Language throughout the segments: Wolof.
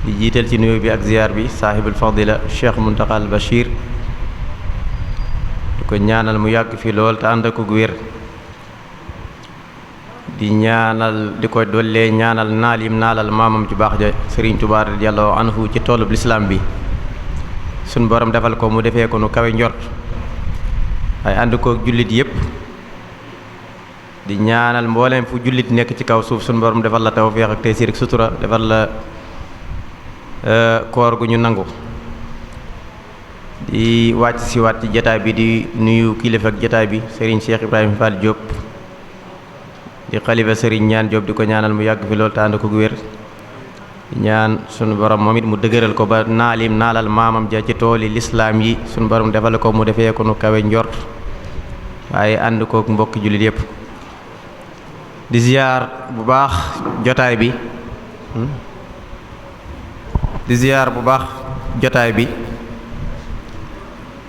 di jiital ci nuyoo bi ak ziyaar bi saahibul fadila Cheikh Muntaqa al Bachir di ko ñaanal mu yàgg fi lool te ànd ak wér di ko dollee ñaanal naal yim naalal maamam ju baax ja Sëriñ Tuubaa radiyallahu anhu ci toolub lislaam bi suñ borom defal ko mu defee ko nu kawe njort waaye ànd kook jullit yépp di ñaanal mbooleem fu jullit nekk ci kaw suuf suñ borom defal la tawfeex ak taysiir ak sutura defal la koor gu ñu nangu di wàcc si waat ci jataay bi di nuyu kilifa ak jataay bi Serigne Cheikh Ibrahima Fall Diop di xalifa Serigne ñaan Diop di ko ñaanal mu yàgg fi loolu te ànd ko gu wér ñaan sunu borom moom it mu dëgëral ko ba naalim naalal maamam ja ci tooli lislaam yi sunu borom defal ko mu defee ko nu kawe njort waaye ànd kook mbokki jullit yépp di ziyaar bu baax jotaay bi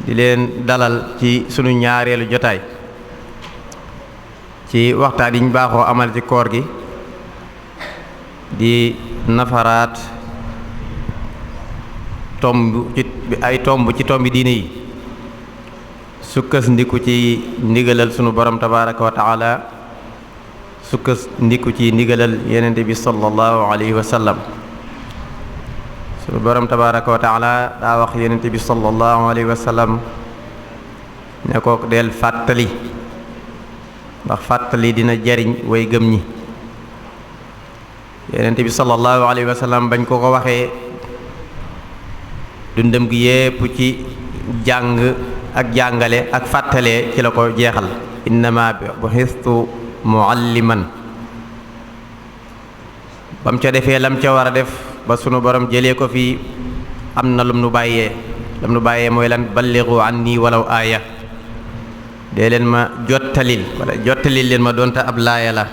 di leen dalal ci sunu ñaareelu jotaay ci waxtaan yi ñu baaxoo amal ci koor gi di nafaraat tomb ci tombi diine yi sukkas ndiku ci ndigalal sunu borom tabaraka wa taala sukkas ndiku ci ndigalal yenente bi sallallahu alayhi wa sallam sunu borom tabaraka wa taala daa wax yenente bi sallallahu alayhi wa sallam ne ko del fàttali ndax fàttali dina jariñ way gëm ñi yenente bi sallallahu alayhi wa sallam bañ ko waxee dundam gi yépp ci jàng ak jàngale ak fàttalee ci la ko jeexal innama bu'istu mualliman bam ca defee lam ca war a def ba sunu borom jëlee ko fii am na lam nu bàyyee mooy lan ballighu anni walaw aaya dee leen ma jottalil leen ma doonte ab laaya la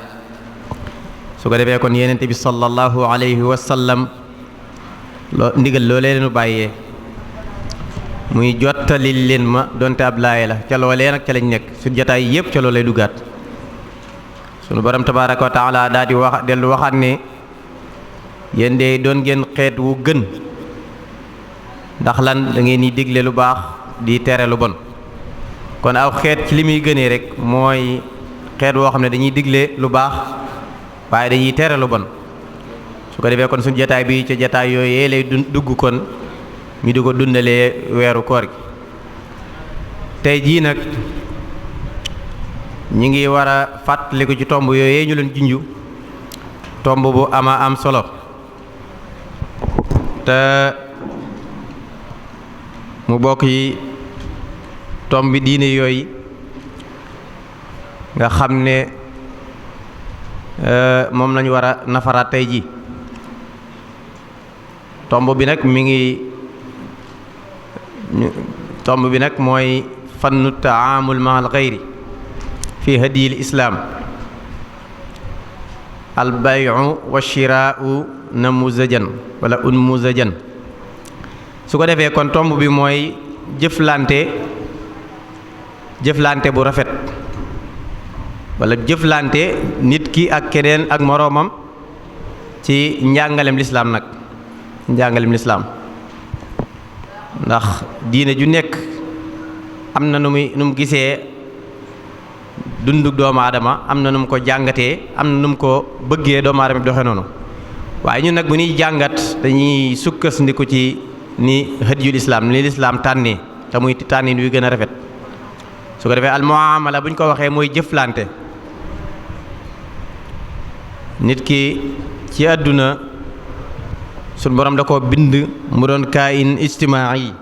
su ko defee kon yenente bi sallallahu alayhi wa sallam ndigal loolee leenu bàyyee muy jottalil leen ma doonte ab laaya la ca loolee nag ca lañ nekk su jotaay yépp ca loolee duggaat sunu borom tabaraka wa taala daal di dellu waxaat ne yéen de doon ngeen xeet wu gën ndax lan da ngeen di digle lu baax di tere lu bon kon aw xeet ci li muy gënee rek mooy xeet woo xam ne dañuy digle lu baax waaye dañuy tere lu bon su ko defee kon suñu jataay bi ca jataay yooyu lay dugg kon ñu di ko dundalee weeru koor gi tey jii nag ñi ngi war a fàttaliku ci tomb yooyu ñu leen junju tomb bu ama am solo te mu bokk yi tomb diine yooyu nga xam ne moom lañu war a nafaraat tey ji tomb bi nag mooy fannu taamul ma al xayri fi hadiyil islaam al bayu wa shiraau namuzajan wala unmuzajan su ko defee kon tomb bi mooy jëflante bu rafet wala jëflante nit ki ak keneen ak moroomam ci njàngalem lislaam ndax diine ju nekk am na nu mu gisee dunduk doomu aadama am na nu mu ko jàngatee am na nu mu ko bëggee doomu aadama bi doxe noonu waaye ñun nag bu ñuy jàngat dañuy sukkandiku ci ni hadiyul islaam ni lislaam tànnee te muy tànnin wi gën a rafet su ko defee al muamala bu ñu ko waxee mooy jëflante nit ki ci àdduna suñ borom da koo bind mu doon kaayin ijtimaai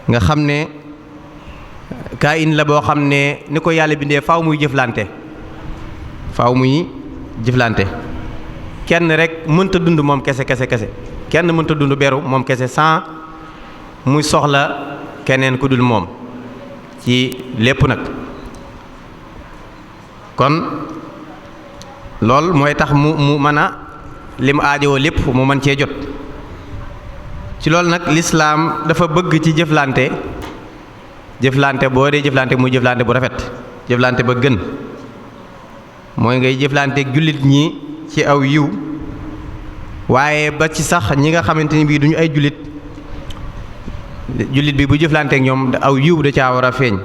nga xam ne kaayin la boo xam ne ni ko yàlla bindee faaw muy jëflante kenn rek mënta dund moom kese kenn mënta dund beru moom kese sans muy soxla keneen ku dul moom ci lépp nag kon lool mooy tax mu mën a li mu aajowoo lépp mu mën cee jot ci loolu nag lislaam dafa bëgg ci jëflante boo dee jëflante muy jëflante bu rafet jëflante ba gën mooy ngay jëflanteeg jullit ñi ci aw yiw waaye ba ci sax ñi nga xamante ni bii duñu ay jullit bi bu jëflanteek ñoom aw yiw da caa war a feeñ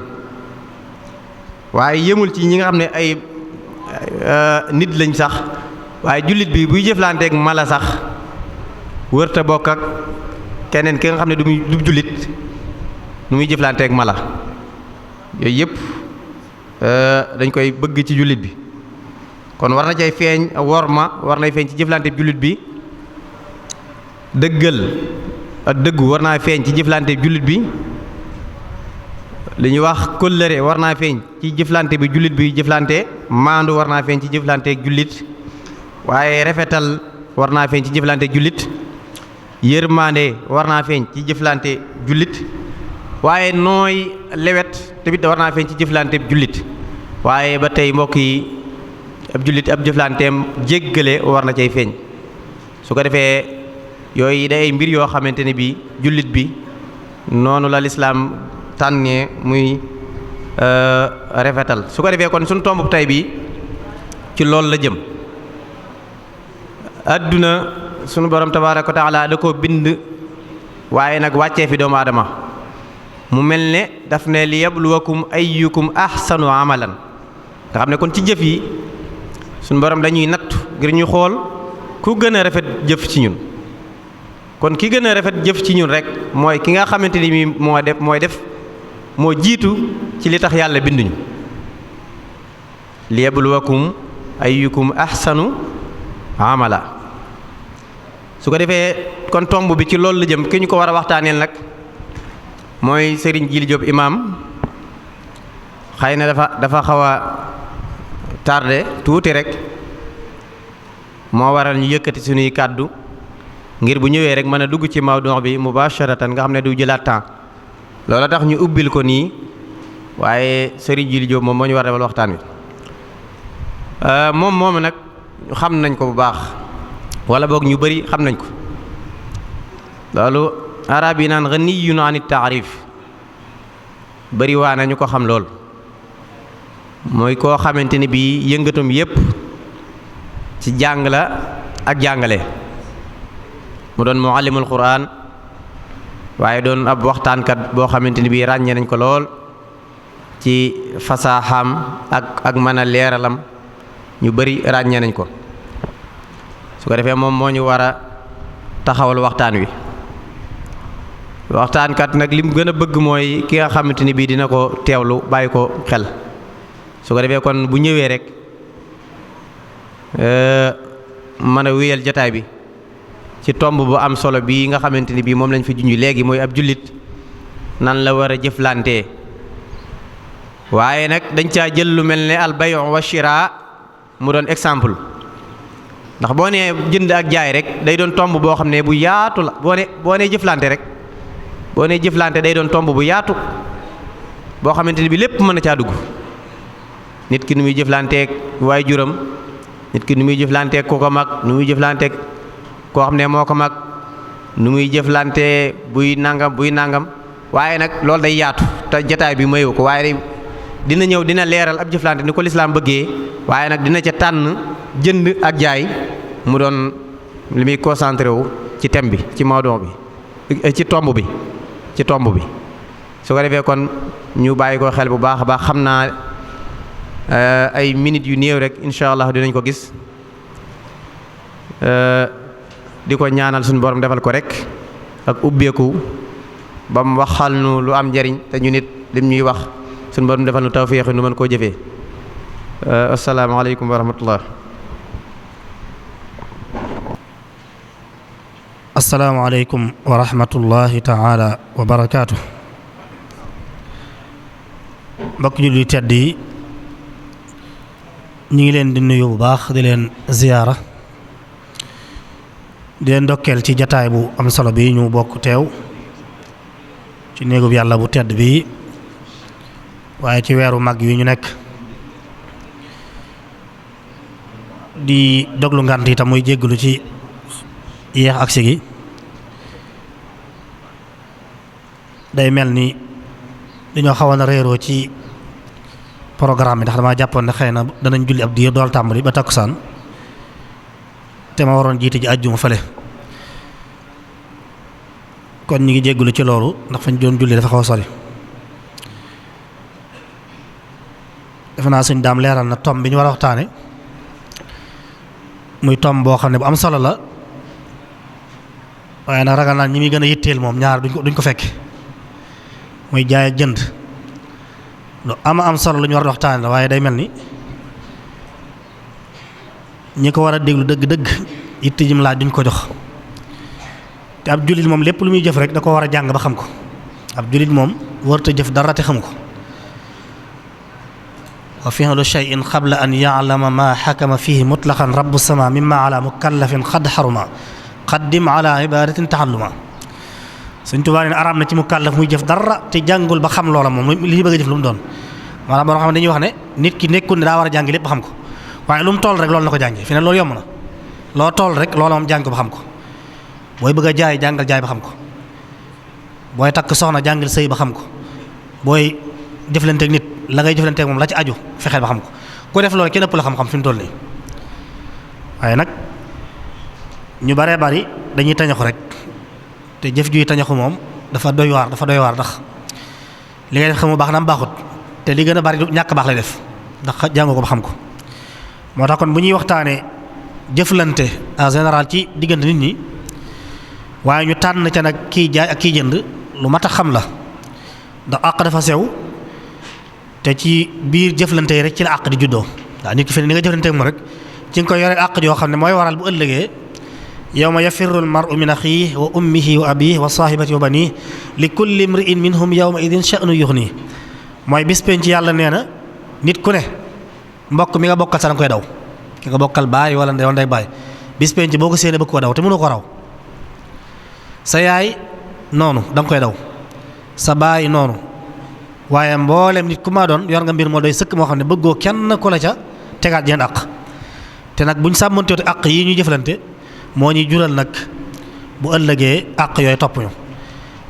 waaye yemul ci ñi nga xam ne ay nit lañ sax waaye jullit bi buy jëflanteek mala sax wërta bokk ak keneen ki nga xam ne du jullit nu muy jëflanteek mala yooyu yëpp dañ koy bëgg ci jullit bi kon war na cay feeñ worma war nay feeñ ci jëflante jullit bi dëggal ak dëggu war naa feeñ ci jëflante jullit bi li ñuy wax kóllëre war naa feeñ ci jëflante bi jullit bi jëflante maandu war naa feeñ ci jëflante jullit waaye rafetal war naa feeñ ci jëflante jullit yërmande war naa feeñ ci jëflante jullit waaye nooy lewet tamit war naa feeñ ci jëflante jullit waaye ba tey mbokk yi ab jullit ab jëflanteem jéggale war na cay feeñ su ko defee yooyu day mbir yoo xamante ne bi jullit bi noonu la lislaam tànnee muy rafetal su ko defee kon suñu tomb tey bi ci loolu la jëm adduna sunu borom tabaaraka wa taala da koo bind waaye nag wàccee fi doomu aadama mu mel ne daf ne li yabluwakum ayyukum ahsanu amalan nga xam ne kon ci jëf yi sunu borom dañuy natt ngir ñu xool ku gën a rafet jëf ci ñun kon ki gën a rafet jëf ci ñun rek mooy ki nga xamante ni mi moo jiitu ci li tax yàlla binduñu li yabluwakum ayyukum ahsanu amala su ko defee kon tomb bi ci loolu la jëm ki ñu ko war a waxtaaneel nag mooy Serigne Djily Diop imam xëy na dafa xaw a tardé tuuti rek moo waral ñu yëkkati suñuy kàddu ngir bu ñëwee rek mën a dugg ci mawdu bi mubasharatan nga xam ne du jëlaat temps loola tax ñu ubbil ko nii waaye Serigne Djily Diop moom moo ñu war a defal waxtaan wi moom nag xam nañ ko bu baax wala boog ñu bari xam nañ ko loolu arab yi naan ghaniyun an taarif bari waa na ñu ko xam lool mooy koo xamante ni bii yëngatum yépp ci jàng la ak jàngale mu doon muallimul quraan waaye doon ab waxtaankat boo xamante ni bii ràññee nañ ko lool ci fasaaxaam ak mën a leeralam ñu bari ràññee nañ ko su ko defee moom moo ñu war a taxawal waxtaan wi waxtaankat nag lim gën a bëgg mooy ki nga xamante ni bii dina ko teewlu bàyyi ko xel su ko defee kon bu ñëwee rek mën a wéyal jataay bi ci tomb bu am solo bii nga xamante ni bii moom lañ fi junj léegi mooy ab jullit nan la war a jëflantee waaye nag dañ caa jël lu mel ne al bay' wa shira mu doon exemple ndax boo nee jënd ak jaay rek day doon tomb boo xam ne bu yaatu la boo nee jëflante rek boo nee jëflante day doon tomb bu yaatu boo xamante ni bi lépp mën na caa dugg nit ki nu muy jëflanteeg waay juram nit ki nu muy jëflanteeg ku ko mag nu muy jëflanteeg koo xam ne moo ko mag nu muy jëflante buy nangam waaye nag loolu day yaatu te jataay bi mayu ko waaye dina ñëw dina leeral ab jëflante ni ko lislaam bëggee waaye nag dina ca tànn jënd ak jaay mu doon li muy concentré wu ci thème bi ci mawdu bi ci tomb bi su ko defee kon ñu bàyyi ko xel bu baax a baax xam naa ay minutes yu néew rek incha allah dinañ ko gis di ko ñaanal suñu borom defal ko rek ak ubbeeku ba mu waxal nu lu am njariñ te ñu nit lim ñuy wax suñu borom defal nu tawfiix nu mën koo jëfee asalaamaaleykum wa rahmatullah. asalaamaaleykum wa rahmatullahi taala wa barakaatu. mbokk ñu di tedd yi ñu ngi leen di nuyu bu baax di leen ziyaara di leen ndokkeel ci jataay bu am solo bi ñu bokk teew ci néegub yàlla bu tedd bi waaye ci weeru mag yi ñu nekk di doglu ngànt itam muy jéggalu ci yéex agsi gi day mel ni dañoo xawoon a réeroo ci programme bi ndax damaa jàppoon ne xëy na danañ julli ab diir dool tàmbali ba takkusaan te ma waroon jiite ji àjjuma fële kon ñu ngi jéggulu ci loolu ndax fañ doon julli dafa xaw a sori. defe naa suñ daam leeral na tom bi ñu war a waxtaane muy tom boo xam ne bu am solo la waaye nag ragal naa ñi muy gën a yitteel moom ñaar duñ ko fekk muy jaay ak jënd lu am solo lu ñu war a waxtaane la waaye day mel ni ñi ko war a déglu dëgg-dëgg yitte jim laaj duñ ko jox te ab jullit moom lépp lu muy jëf rek da ko war a jàng ba xam ko ab jullit moom warut a jëf dara te xam ko wa fi'lu shay'in qabla an ya'lama ma hakama fihi mutlaqan rabbu sama mimma ala mukallafin xad xaruma qaddim ala ibadatin taxalluma Sëñ Tuubaa ne araam na ci mukallaf muy jëf dara te jàngul ba xam loola moom li ñu bëgg a jëf lu mu doon maanaam boo xam ne dañuy wax ne nit ki nekkul ne daa war a jàngi lépp ba xam ko waaye lu mu toll rek loolu na ko jàngi fi ne loolu yomb na loo toll rek loola moom jàng ba xam ko booy bëgg a jaay jàngal jaay ba xam ko booy takk soxna jàngal sëy ba xam ko booy jëflanteeg nit la ngay jëflanteeg moom la ci aju fexeel ba xam ko ku def loolu kenn ëpp la xam-xam fi mu toll nii waaye nag ñu baree bari dañuy tañaxu rek te jëf juy tañaxu moom dafa doy waar ndax li ngay def xamu baax na am baaxut te li gën a bari ñàkk baax lay def ndax jàngoo ko ba xam ko moo tax kon bu ñuy waxtaanee jëflante en général ci diggante nit ñi waaye ñu tànn ca nag kiy jaay ak kiy jënd lu mat a xam la ndax àq dafa sew te ci biir jëflante yi rek ci la àq di juddoo waaw nit ki fi ne ni nga jëflante ak moom rek ci nga koy yore àq yoo xam ne mooy waral bu ëllëgee yawma yafirru al-mar'u min axiihi wa ummihi wa abiihi wa saahibatihi wa baniihi li kulli imri'in minhum yawma idin sha'nun yughnihi mooy bis penc yàlla nee na nit ku ne mbokk mi nga bokkal sax da nga koy daw ki nga bokkal baay wala ndey baay bis penc boo ko séenee bëgg ko daw te mënu ko raw sa yaay noonu da nga koy daw sa baay noonu waaye mboolem nit ku ma doon yor nga mbir moo doy sëkk moo xam ne bëggoo kenn ku la ca tegaat jenn àq te nag buñ sàmmanteetu àq yi ñuy jëflante moo ñuy jural nag bu ëllëgee àq yooyu topp ñu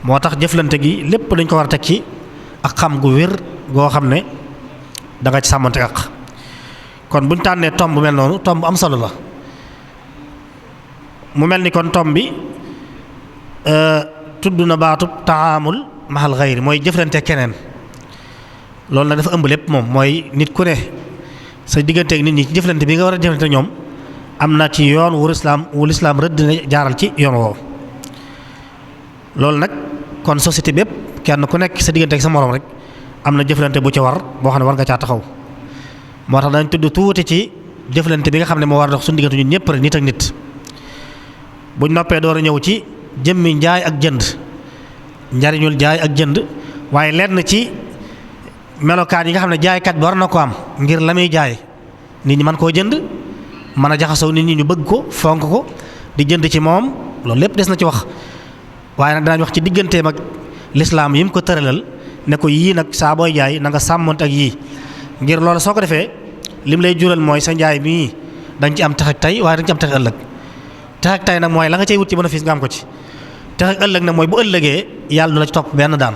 moo tax jëflante gi lépp dañ ko war a teg ci ak xam gu wér goo xam ne da nga ci sàmmante àq kon buñ tànnee tomb bu mel noonu tomb bu am solo la mu mel ni kon tomb bi tudd na baatub taamul mahal xayri mooy jëflante keneen loolu nag dafa ëmb lépp moom mooy nit ku ne sa digganteeg nit ñi ci jëflante bi nga war a jëflante ñoom am na ci yoon wu lislaam rëdd na jaaral ci yoon woowu loolu nag kon société bépp kenn ku nekk sa digganteeg sa moroom rek am na jëflante bu ci war boo xam ne war nga caa taxaw moo tax dañ tudd tuuti ci jëflante bi nga xam ne moo war a dox suñu diggante ñun ñëpp rek nit ak nit buñ noppee door a ñëw ci jëmmi njaay ak jënd njariñul jaay ak jënd waaye lenn ci melokaan yi nga xam ne jaaykat bi war na ko am ngir la muy jaay nit ñi mën koo jënd mën a jaxasoo nit ñi ñu bëgg ko fonk ko di jënd ci moom loolu lépp des na ci wax waaye nag danañ wax ci digganteem ak lislaam yi mu ko tëralal ne ko yii nag saa booy jaay na nga sàmmonte ak yii ngir loolu soo ko defee lim lay jural mooy sa njaay mii dañ ci am tax ak tey waaye dañ ci am tax ëllëg tax ak tey nag mooy la nga cay wut ci bénéfice nga am ko ci tax ak ëllëg nag mooy bu ëllëgee yàlla du la ci topp benn daan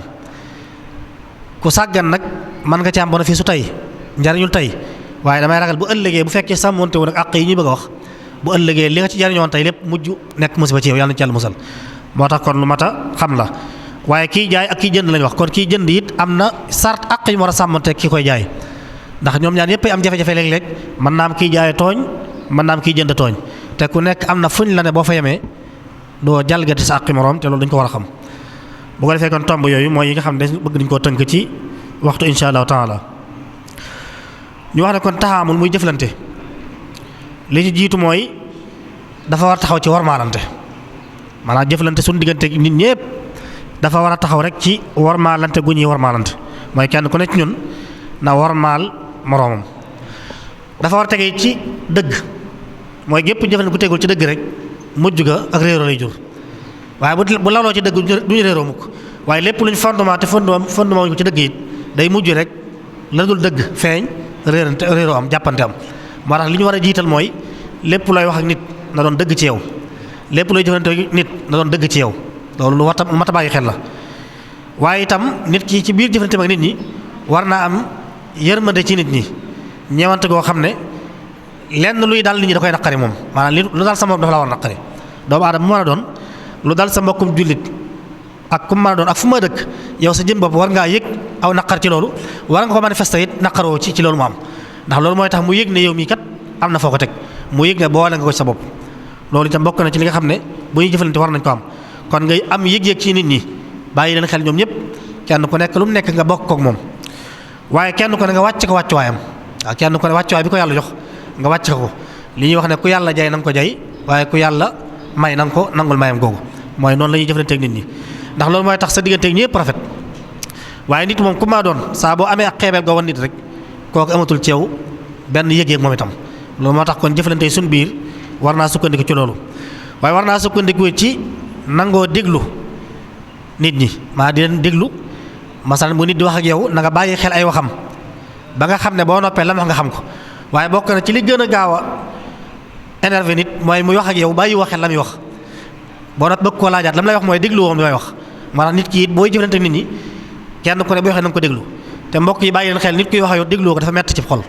ku sàggan nag mën nga ci am bénéfice su tey njariñul tey waaye damay ragal bu ëllëgee bu fekkee sàmmonte wu nag àq yi ñuy bëgg a wax bu ëllëgee li nga ci jariñoon tey lépp mujj nekk musiba ci yow yàlla na ci yàlla musal moo tax kon lu mat a xam la waaye kiy jaay ak kiy jënd lañ wax kon kiy jënd it am na sart àq yi mu war a sàmmonte ki koy jaay ndax ñoom ñaar yëpp am jafe-jafe léeg-léeg mën naa am kiy jaay tooñ mën naa am kiy jënd tooñ te ku nekk am na fuñ la ne boo fa yemee doo jalgati sa àqi moroom te loolu dañ ko war a xam bu ko defee kon tomb yooyu mooy yi nga xam ne bëgg nañ koo tënk ci waxtu insha allahu taala ñu wax ne kon taxaamul muy jëflante li ci jiitu mooy dafa war a taxaw ci warmaalante maanaam jëflante suñu diggante nit ñëpp dafa war a taxaw rek ci warmaalante gu ñuy warmaalante mooy kenn ku nekk ñun na warmaal moroomam dafa war a tegee ci dëgg mooy gépp jëflante ku tegul ci dëgg rek mujj ga ak réeroo lay jur waaye bu laloo ci dëgg du ñu réeroo mukk waaye lépp luñ fondement te fondement ñu ci dëgg it day mujj rek la dul dëgg feeñ réeroo am jàppante am moo tax li ñu war a jiital mooy lépp looy wax ak nit na doon dëgg ci yow lépp looy jëflante nit na doon dëgg ci yow loolu lu mat a bàyyi xel la waaye itam nit ki ci biir jëflante ak nit ñi war naa am yërmande ci nit ñi ñeewante goo xam ne lenn luy dal nit ñi da koy naqari moom maanaam lu dal sa moom dafa la war a naqari doomu aadama mu mën a doon lu dal sa mbokkum jullit ak ku mu mën a doon ak fu ma dëkk yow sa jëm bopp war ngaa yëg aw naqar ci loolu war nga ko manifester it naqaroo ci loolu mu am ndax loolu mooy tax mu yëg ne yow mii kat am na foo ko teg mu yëg ne boole nga ko sa bopp loolu itam bokk na ci li nga xam ne bu ñuy jëfalante war nañ ko am kon ngay am yëg-yëg ci nit ñi bàyyi leen xel ñoom ñëpp kenn ku nekk lu mu nekk nga bokk kook moom waaye kenn ku ne nga wàcc ko wàccuwaayam waaw kenn ku ne wàccuwaay bi ko yàlla jox nga wàcc ko li ñuy wax ne ku yàlla jay na nga ko jay waaye ku yàlla may na nga ko nangul mayam googu mooy noonu la ñuy jëflanteeg nit ñi ndax loolu mooy tax sa digganteeg ñëpp rafet waaye nit moom ku maa doon saa boo amee ak xeebeel goo wan nit rek kooku amatul ci yow benn yëg-yëg moom itam loolu moo tax kon jëflante suñ biir war naa sukkandiku ci loolu waaye war naa sukkandiku ci nangoo déglu nit ñi maa di leen déglu masalan bu nit di wax ak yow na nga bàyyi xel ay waxam ba nga xam ne boo noppee la wax nga xam ko waaye bokk na ci li gën a gaaw a énervé nit mooy muy wax ak yow bàyyi xel la muy wax boo nopp bëgg koo laajaat la mu lay wax mooy déglu woon li may wax maanaam nit ki it booy jëflante nit ñi kenn ku ne boo waxee na nga ko déglu te mbokk yi bàyyi leen xel nit kuy wax ak yow dégluwoo ko dafa metti ci xol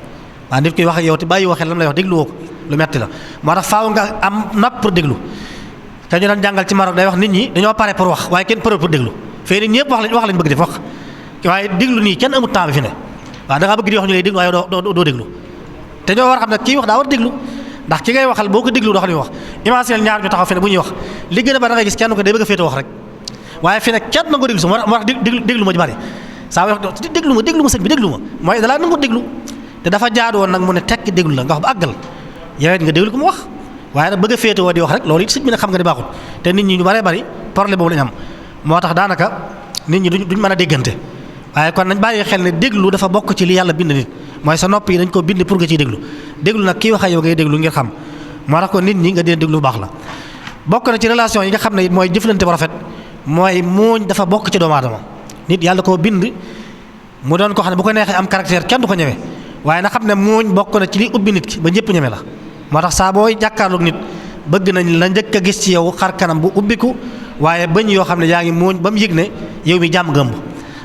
waaw nit kuy wax ak yow te bàyyi xel la mu lay wax dégluwoo ko lu metti la moo tax faaw nga am nopp pour déglu te ñu daan jàngal ci Maroc day wax nit ñi dañoo pare pour wax waaye kenn pare pour déglu fee nit ñëpp wax lañ bëgg def wax waaye déglu nii kenn amul temps bi fi ne waaw da ngaa bëgg di wax ñu lay déglu waaye doo déglu te ñoo war a xam ne kii wax daa war a déglu ndax ki ngay waxal boo ko déglu doo xam li wax imagine ñaar ñu taxaw fi ne bu ñuy wax li gën a bari da ngay gis kenn ko day bëgg a féete wax rek waaye fi ne kenn na ko déglu su moo tax déglu ma ji bari saa wax déglu ma sëñ bi déglu ma mooy dalaa nangu déglu te dafa jaadu woon nag mu ne tekk déglu la nga wax ba àggal yow it nga déglu ko mu wax waaye nag bëgg a féete woo di wax rek loolu it sëñ bi nag xam nga di baaxul te nit ñi ñu baree bari problème boobu lañu am moo tax daanaka nit ñi duñ mën a déggante waaye kon nañ bàyyi xel ne déglu dafa bokk ci li yàlla bind nit mooy sa nopp yi dañ ko bind pour nga ciy déglu nag kii wax ak yow ngay déglu ngir xam moo tax ko nit ñi nga dina déglu bu baax la bokk na ci relation yi nga xam ne it mooy jëflante bu rafet mooy muuñ dafa bokk ci doomu aadama nit yàlla koo bind mu doon ko xam ne bu ko neexee am caractère kenn du ko ñeme waaye na xam ne muuñ bokk na ci li ubbi nit ki ba ñëpp ñeme la moo tax saa booy jàkkaarloog nit bëgg nañ la njëkk a gis ci yow xar kanam bu ubbiku waaye bëñ yoo xam ne yaa ngi muuñ ba mu yëg ne yow mi jàmm gëmb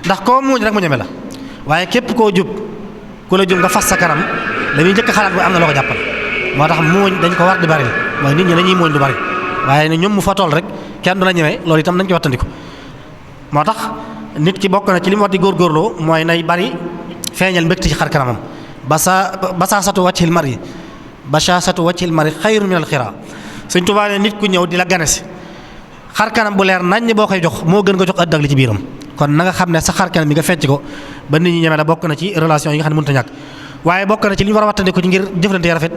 ndax koo muuñ rek mu ñeme la waaye képp koo jub ku la jub nga fas sa kanam dañuy njëkk xalaat bu am na loo ko jàppal moo tax muuñ dañ ko war di bari mooy nit ñi dañuy muuñ du bari waaye ne ñoom mu fa toll rek kenn du la ñeme loolu itam nañ ko wattandiku moo tax nit ki bokk na ci li mu war di góorgóorloo mooy nay bari feeñal mbégte ci xar kanamam basaasatu wajhil mari bashaasatu wajhil mari xayrun minal xiraa Sëñ Tuubaa ne nit ku ñëw di la ganesi xar kanam bu leer naññ boo koy jox moo gën nga jox àddina ak li ci biiram kon na nga xam ne sa xar kanam bi nga fecc ko ba nit ñi ñeme la bokk na ci relation yi nga xam ne mënut a ñàkk waaye bokk na ci li ñu war a wattandiku ci ngir jëflante rafet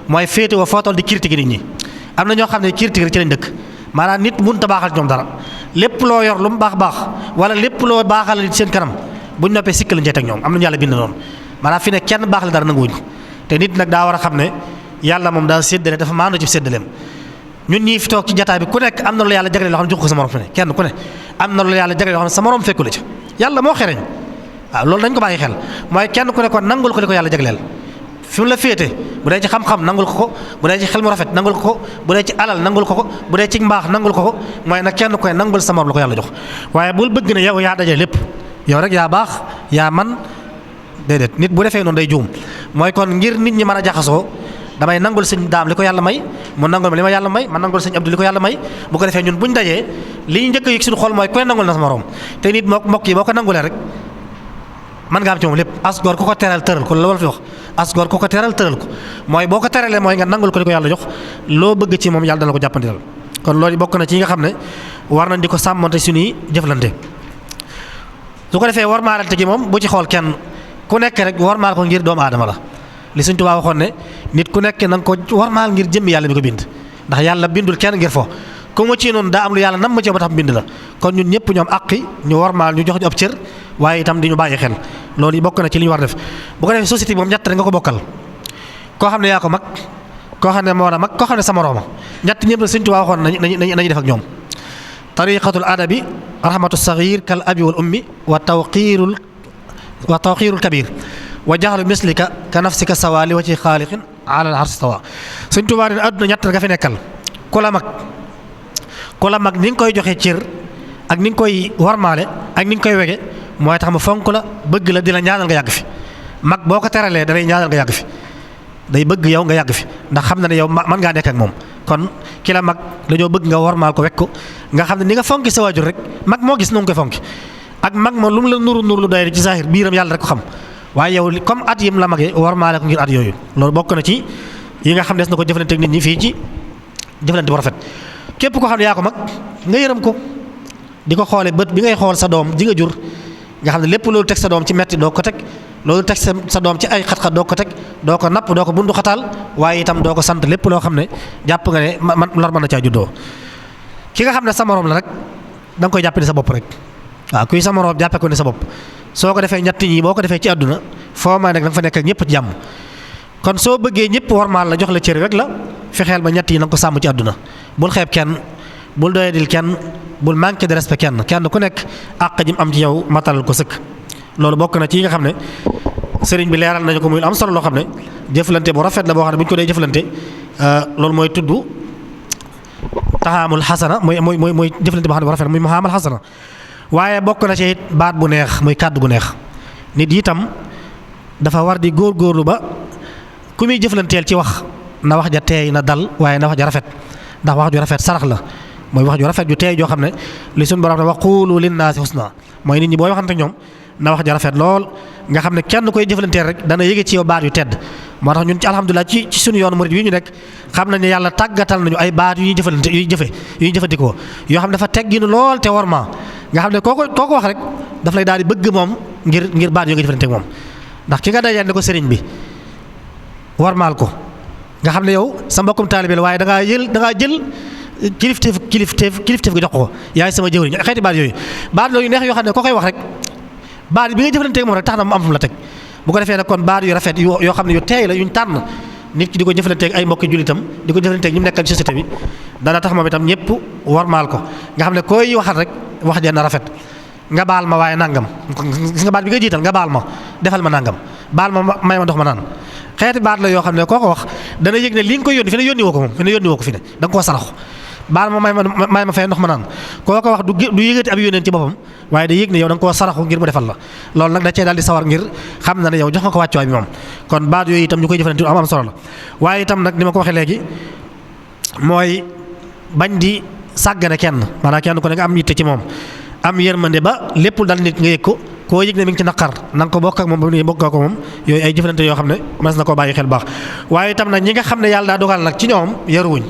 mooy féete woo foo toll di critiquer nit ñi am na ñoo xam ne critiquer ci lañ dëkk maanaam nit mënut a baaxal ñoom dara lépp loo yor lu mu baax wala lépp loo baaxal ci seen kanam buñ noppee sikk lañ cee teg ñoom am nañu yàlla bind noonu maanaam fi ne kenn baaxal dara nanguwuñ ko te nit nag daa war a xam ne yàlla moom daa séddale dafa maandu ci séddaleem ñun ñii fi toog ci jataay bi ku nekk am na lu yàlla jagleel loo xam ne jox ko sa morom fi ne kenn ku ne am na lu yàlla jagleel loo xam ne sa morom fekku la ci yàlla moo xereñ waaw loolu dañ ko bàyyi xel mooy kenn ku ne kon nangul ko li ko yàlla jagleel fi mu la féete bu dee ci xam-xam nangul ko bu dee ci xel mu rafet nangul ko bu dee ci alal nangul ko bu dee ci mbaax nangul ko mooy nag kenn ku ne nangul sa morom la ko yàlla jox waaye bul bëgg ne yow yaa dajale lépp yow rek yaa baax yaa man déedéet nit bu defee noonu day juum mooy kon ngir nit ñi mën a jaxasoo damay nangul sëñ daam li ko yàlla may mu nangul ma li ma yàlla may ma nangul sëñ Abdou li ko yàlla may bu ko defee ñun buñ dajee li ñu njëkk a yëg suñu xol mooy koy nangul na sa morom te nit mbokk yi boo ko nangulee rek mën nga am ci moom lépp as góor ku ko teral tëral ko loolu fi wax as góor ku ko teral tëral ko mooy boo ko teralee mooy nga nangul ko li ko yàlla jox loo bëgg ci moom yàlla dana ko jàppandilal kon loolu bokk na ci yi nga xam ne war nañ di ko sàmmante suñuy jëflante su ko defee warmaalante gi moom bu ci xool kenn ku nekk rek warmaal ko ngir doomu aadama la li Sëñ Tuubaa waxoon ne nit ku nekk na nga ko warmaal ngir jëmmi yàlla mi ko bind ndax yàlla bindul kenn ngir fo ku ma ci noonu daa am lu yàlla nam ma ci ba tax bind la kon ñun ñëpp ñoom àqi ñu warmaal ñu jox ñu ab cër waaye itam di ñu bàyyi xel loolu yi bokk na ci li ñu war def bu ko defee société moom ñett rek nga ko bokkal koo xam ne yaa ko mag koo xam ne moo la mag koo xam ne sa morooma ñett ñëpp la Sëñ Tuubaa waxoon nañu def ak ñoom tariqatul adabi rahmatu saghir kal abi wal ummi wa tawqirul kabir wa jaxlu mislika ka nafsika sawaali wa ci xaaliqin ala al arsi stawa Sëñ Tuubaa ne àdduna ñett nga fi nekkal ku la mag ni nga koy joxe cër ak ni nga koy warmaale ak ni nga koy wege mooy tax mu fonk la bëgg la di la ñaanal nga yàgg fi mag boo ko teralee dalay ñaanal nga yàgg fi day bëgg yow nga yàgg fi ndax xam na ne yow mën ngaa nekk ak moom. kon ki la mag dañoo bëgg nga wormaal ko wekk ko nga xam ne ni nga fonki sa waajur rek mag moo gis nu nga koy fonki ak mag ma lu mu la nuru lu doy ci saahir biiram yàlla rek ko xam waaye yow comme at yim la magee wormaale ko ngir at yooyu loolu bokk na ci yi nga xam ne des na ko jëflante ak nit ñi fii ci jëflante bu rafet. képp koo xam ne yaa ko mag nga yërëm ko di ko xoole bët bi ngay xool sa doom ji nga jur nga xam ne lépp loolu teg sa doom ci metti doo ko teg loolu teg sa doom ci ay xat-xat doo ko teg doo ko napp doo ko bundu xataal waaye itam doo ko sant lépp loo xam ne jàpp nga ne man lor mën na caa juddoo. ki nga xam ne sa morom la rek da nga koy jàppe ni sa bopp rek waaw kuy sa morom jàppe ko ni sa bopp soo ko defee ñett ñi boo ko defee ci àdduna foo ma nekk da nga fa nekk ak ñëpp ci jàmm. kon soo bëggee ñëpp warmaal la jox la cër rek la fexeel ba ñett yi na nga ko sàmm ci àdduna bul xeeb kenn bul doyadil kenn bul manqué de respect kenn ku nekk àq ji mu am ci yow matalal ko sëkk. loolu bokk na ci yi nga xam ne sëriñ bi leeral nañu ko muy am solo loo xam ne jëflante bu rafet la boo xam ne bu ñu ko dee jëflante loolu mooy tudd taxaamul xasana mooy jëflante boo xam ne bu rafet muy muhaamal xasana. waaye bokk na ci it baat bu neex muy kàddu gu neex nit itam dafa war di góorgóorlu ba ku muy jëflanteel ci wax na wax ja teey na dal waaye na wax ja rafet ndax wax ju rafet sarax la mooy wax ju rafet ju teey joo xam ne li suñu borom ne wa quulu linnaasi husna mooy nit ñi booy waxante ñoom na wax ja rafet lool nga xam ne kenn koy jëflanteel rek dana yëge ci yow baat yu tedd. moo tax ñun ci alhamdulilah ci suñu yoonu murid yi ñu nekk xam nañ ne yàlla tàggatal nañu ay baat yu ñuy jëfalante yu ñuy jëfandikoo yoo xam ne dafa tegginu lool te worma nga xam ne koo ko wax rek daf lay daal di bëgg moom ngir baat yoo nga jëfalante ak moom ndax ki nga dajeel ne ko sëriñ bi wormaal ko nga xam ne yow sa mbokkum taalibe la waaye da ngaa jël kilifteef gi jox ko yaay sama jëwriñ xeeti baat yooyu baat yooyu neex yoo xam ne koo koy wax rek baat bi nga jëflanteeg moom rek tax na mu am fu mu la teg bu ko defee nag kon baat yu rafet yoo xam ne yu teey la yuñ tànn nit ki di ko jëflanteeg ay mbokki jullitam di ko jëflanteeg ñu nekkal ci société bi dana tax moom itam ñëpp warmaal ko nga xam ne koy waxal rek wax jenn rafet nga baal ma waaye nangam gis nga baat bi nga jiital nga baal ma defal ma nangam baal ma may ma ndox ma naan xeeti baat la yoo xam ne koo ko wax dana yëg ne li nga koy yónni fi ne yónni woo ko moom fi ne yónni woo ko fi ne da nga koo saraxu baal ma may ma fay ndox ma naan koo ko wax du yëgati ab yónneen ci boppam waaye da yëg ne yow da nga koo saraxu ngir mu defal la loolu nag da cee daal di sawar ngir xam na ne yow jox nga ko wàccuwaay bi moom kon baat yooyu itam ñu koy jëfandikoo am solo la waaye itam nag ni ma ko waxee léegi mooy bañ di sàggane kenn maanaam kenn ko ne nga am yitte ci moom am yërmande ba lépp dal nit nga yëg ko koo yëg ne mi ngi ci naqar na nga ko bokk ak moom ba mu bokk ak moom yooyu ay jëflante yoo xam ne mas na koo bàyyi xel baax waaye itam nag ñi nga xam ne yàlla daa dogal nag ci ñoom yaruwuñ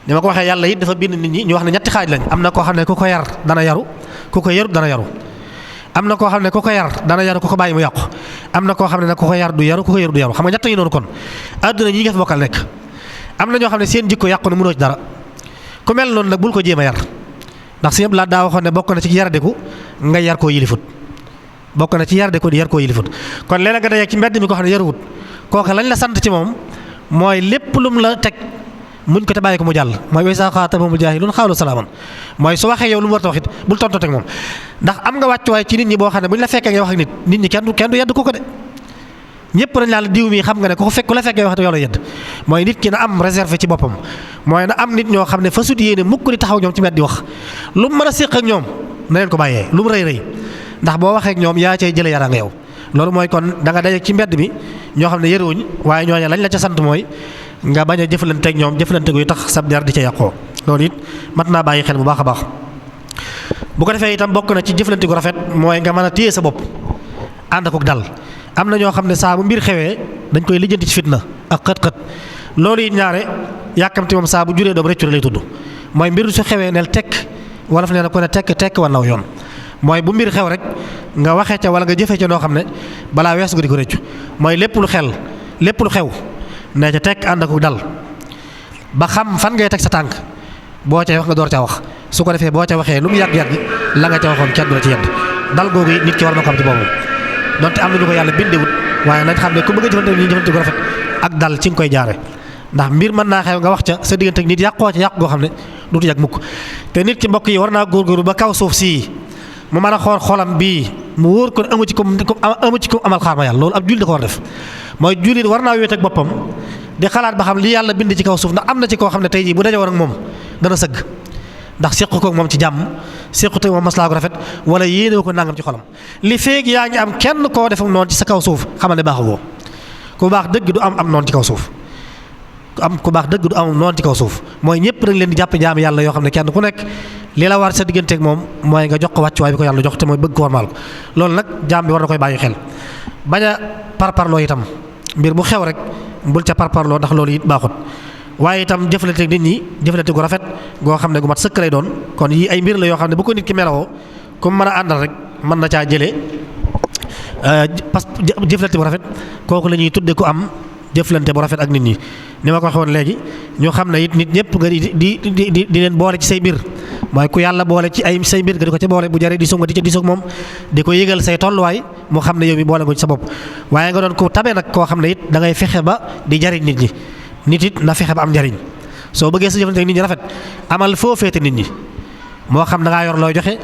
ni ma ko waxee yàlla it dafa bind nit ñi ñu wax ne ñetti xaaj lañ am na koo xam ne ku ko yar dana yaru ku ko yarut dana yaru am na koo xam ne ku ko yar dana yaru ku ko bàyyi mu yàqu am na koo xam ne nag ku ko yar du yaru ku ko yaru du yaru xam nga ñett yi noonu kon àdduna ñi nga fi bokkal nekk am na ñoo xam ne seen jikko yàqu na mënoo ci dara ku mel noonu nag bul ko jéem a yar ndax si yëpp laa daa waxoon ne bokk na ci yaradiku nga yar koo yilifut bokk na ci yaradiku di yar koo yilifut kon léeg-léeg nga dajeeg ci mbedd mi ko xam ne yaruwut kooka lañ la sant ci moom mooy lépp lum la teg muñ ko te bàyyi ko mu jàll mooy way saa xaatabahumul jaahiluun xaalu salaaman mooy su waxee yow lu mu war a wax it bul tontu teg moom ndax am nga wàccuwaay ci nit ñi boo xam ne bu ñu la fekkee ngay wax ak nit ñi kenn du yedd ko de ñëpp dañ la diw mi xam nga ne ku la fekkee wax te yow la yedd mooy nit ki na am réserve ci boppam mooy na am nit ñoo xam ne fa sut yéene mukk di taxaw ñoom ci mbedd di wax lu mu mën a séq ak ñoom na leen ko bàyyee lu mu rëy rëy ndax boo waxee ak ñoom yaa cay jële yaraa nga yow loolu mooy kon da nga daje ci mbedd mi ñoo xam ne yëruwuñ waaye ñooñu lañ la ca sant mooy nga bañ a jëflante ak ñoom jëflante guy tax sab der di ca yàqoo loolu it mat naa bàyyi xel bu baax a baax bu ko defee itam bokk na ci jëflante gu rafet mooy nga mën a téye sa bopp ànd ak dal am na ñoo xam ne saa bu mbir xewee dañ koy lijjanti ci fitna ak xët-xët loolu it ñaare yàkkamti moom saa bu juree doom réccu lay tudd mooy mbir su xewee neel tekk wala fa nee na ko ne tekk wan naw yoon mooy bu mbir xew rek nga waxee ca wala nga jëfee ca noo xam ne balaa weesu nga di ko réccu mooy lépp lu xew ne ca tekk ànd ak dal ba xam fan ngay teg sa tànk boo ca wax nga door ca wax su ko defee boo ca waxee lu mu yàgg-yàgg la nga ca waxoon kenn du la ci yedd dal googu nit ki war na ko am ci boobu donte am na ñu ko yàlla bindewut waaye nañ xam ne ku bëgg a jëfante ñu jëfante gu rafet ak dal ci nga koy jaare ndax mbir mën naa xew nga wax ca sa diggante ak nit yàqoo ca yàq goo xam ne duutu yàgg mukk te nit ki mbokk yi war naa góorgóorlu ba kaw suuf sii mu mën a xool xolam bii mu wóor ko amu ci ko amal xaar ma yàlla loolu ab jullit da ko war def mooy jullit war naa wéet ak boppam di xalaat ba xam li yàlla bind ci kaw suuf ndax am na ci koo xam ne tey jii bu daje woon ak moom dana sëgg ndax séqu ko moom ci jàmm séqu te moom maslaa ko rafet wala yéene ko nangam ci xolam li feeg yaa ngi am kenn koo def noonu ci sa kaw suuf xamal ne baaxagoo ku baax dëgg du am noonu ci kaw suuf ku baax dëgg du am noonu ci kaw suuf mooy ñëpp dañ leen di jàppe jaami yàlla yoo xam ne kenn ku nekk li la war sa digganteeg moom mooy nga jox ko wàccuwaay bi ko yàlla jox te mooy bëgg ko warmaal ko loolu nag jaam bi war na koy bàyyi xel bañ a parparloo itam mbir bu xew rek bul ca parparloo ndax loolu it baaxut waaye itam jëflante nit ñi jëflante gu rafet goo xam ne gu mat sëkk lay doon kon yii ay mbir la yoo xam ne bu ko nit ki melawoo comme mën a àndal rek mën na caa jëlee parce que jëflante bu rafet kooku la ñuy tudde ku am jëflante bu rafet ak nit ñi ni ma ko waxoon léegi ñu xam ne it nit ñëpp nga di leen boole ci say mbir mooy ku yàlla boole ci ay say mbir nga di ko ci boole bu jaree di soog nga di ca disoog moom di ko yëgal say tolluwaay mu xam ne yow mi boole nga ci sa bopp waaye nga doon ko tabe nag koo xam ne it da ngay fexe ba di jariñ nit ñi nit it na fexe ba am njariñ soo bëggee sa jëflante ak nit ñi rafet amal foo féete nit ñi moo xam da ngaa yor looy joxe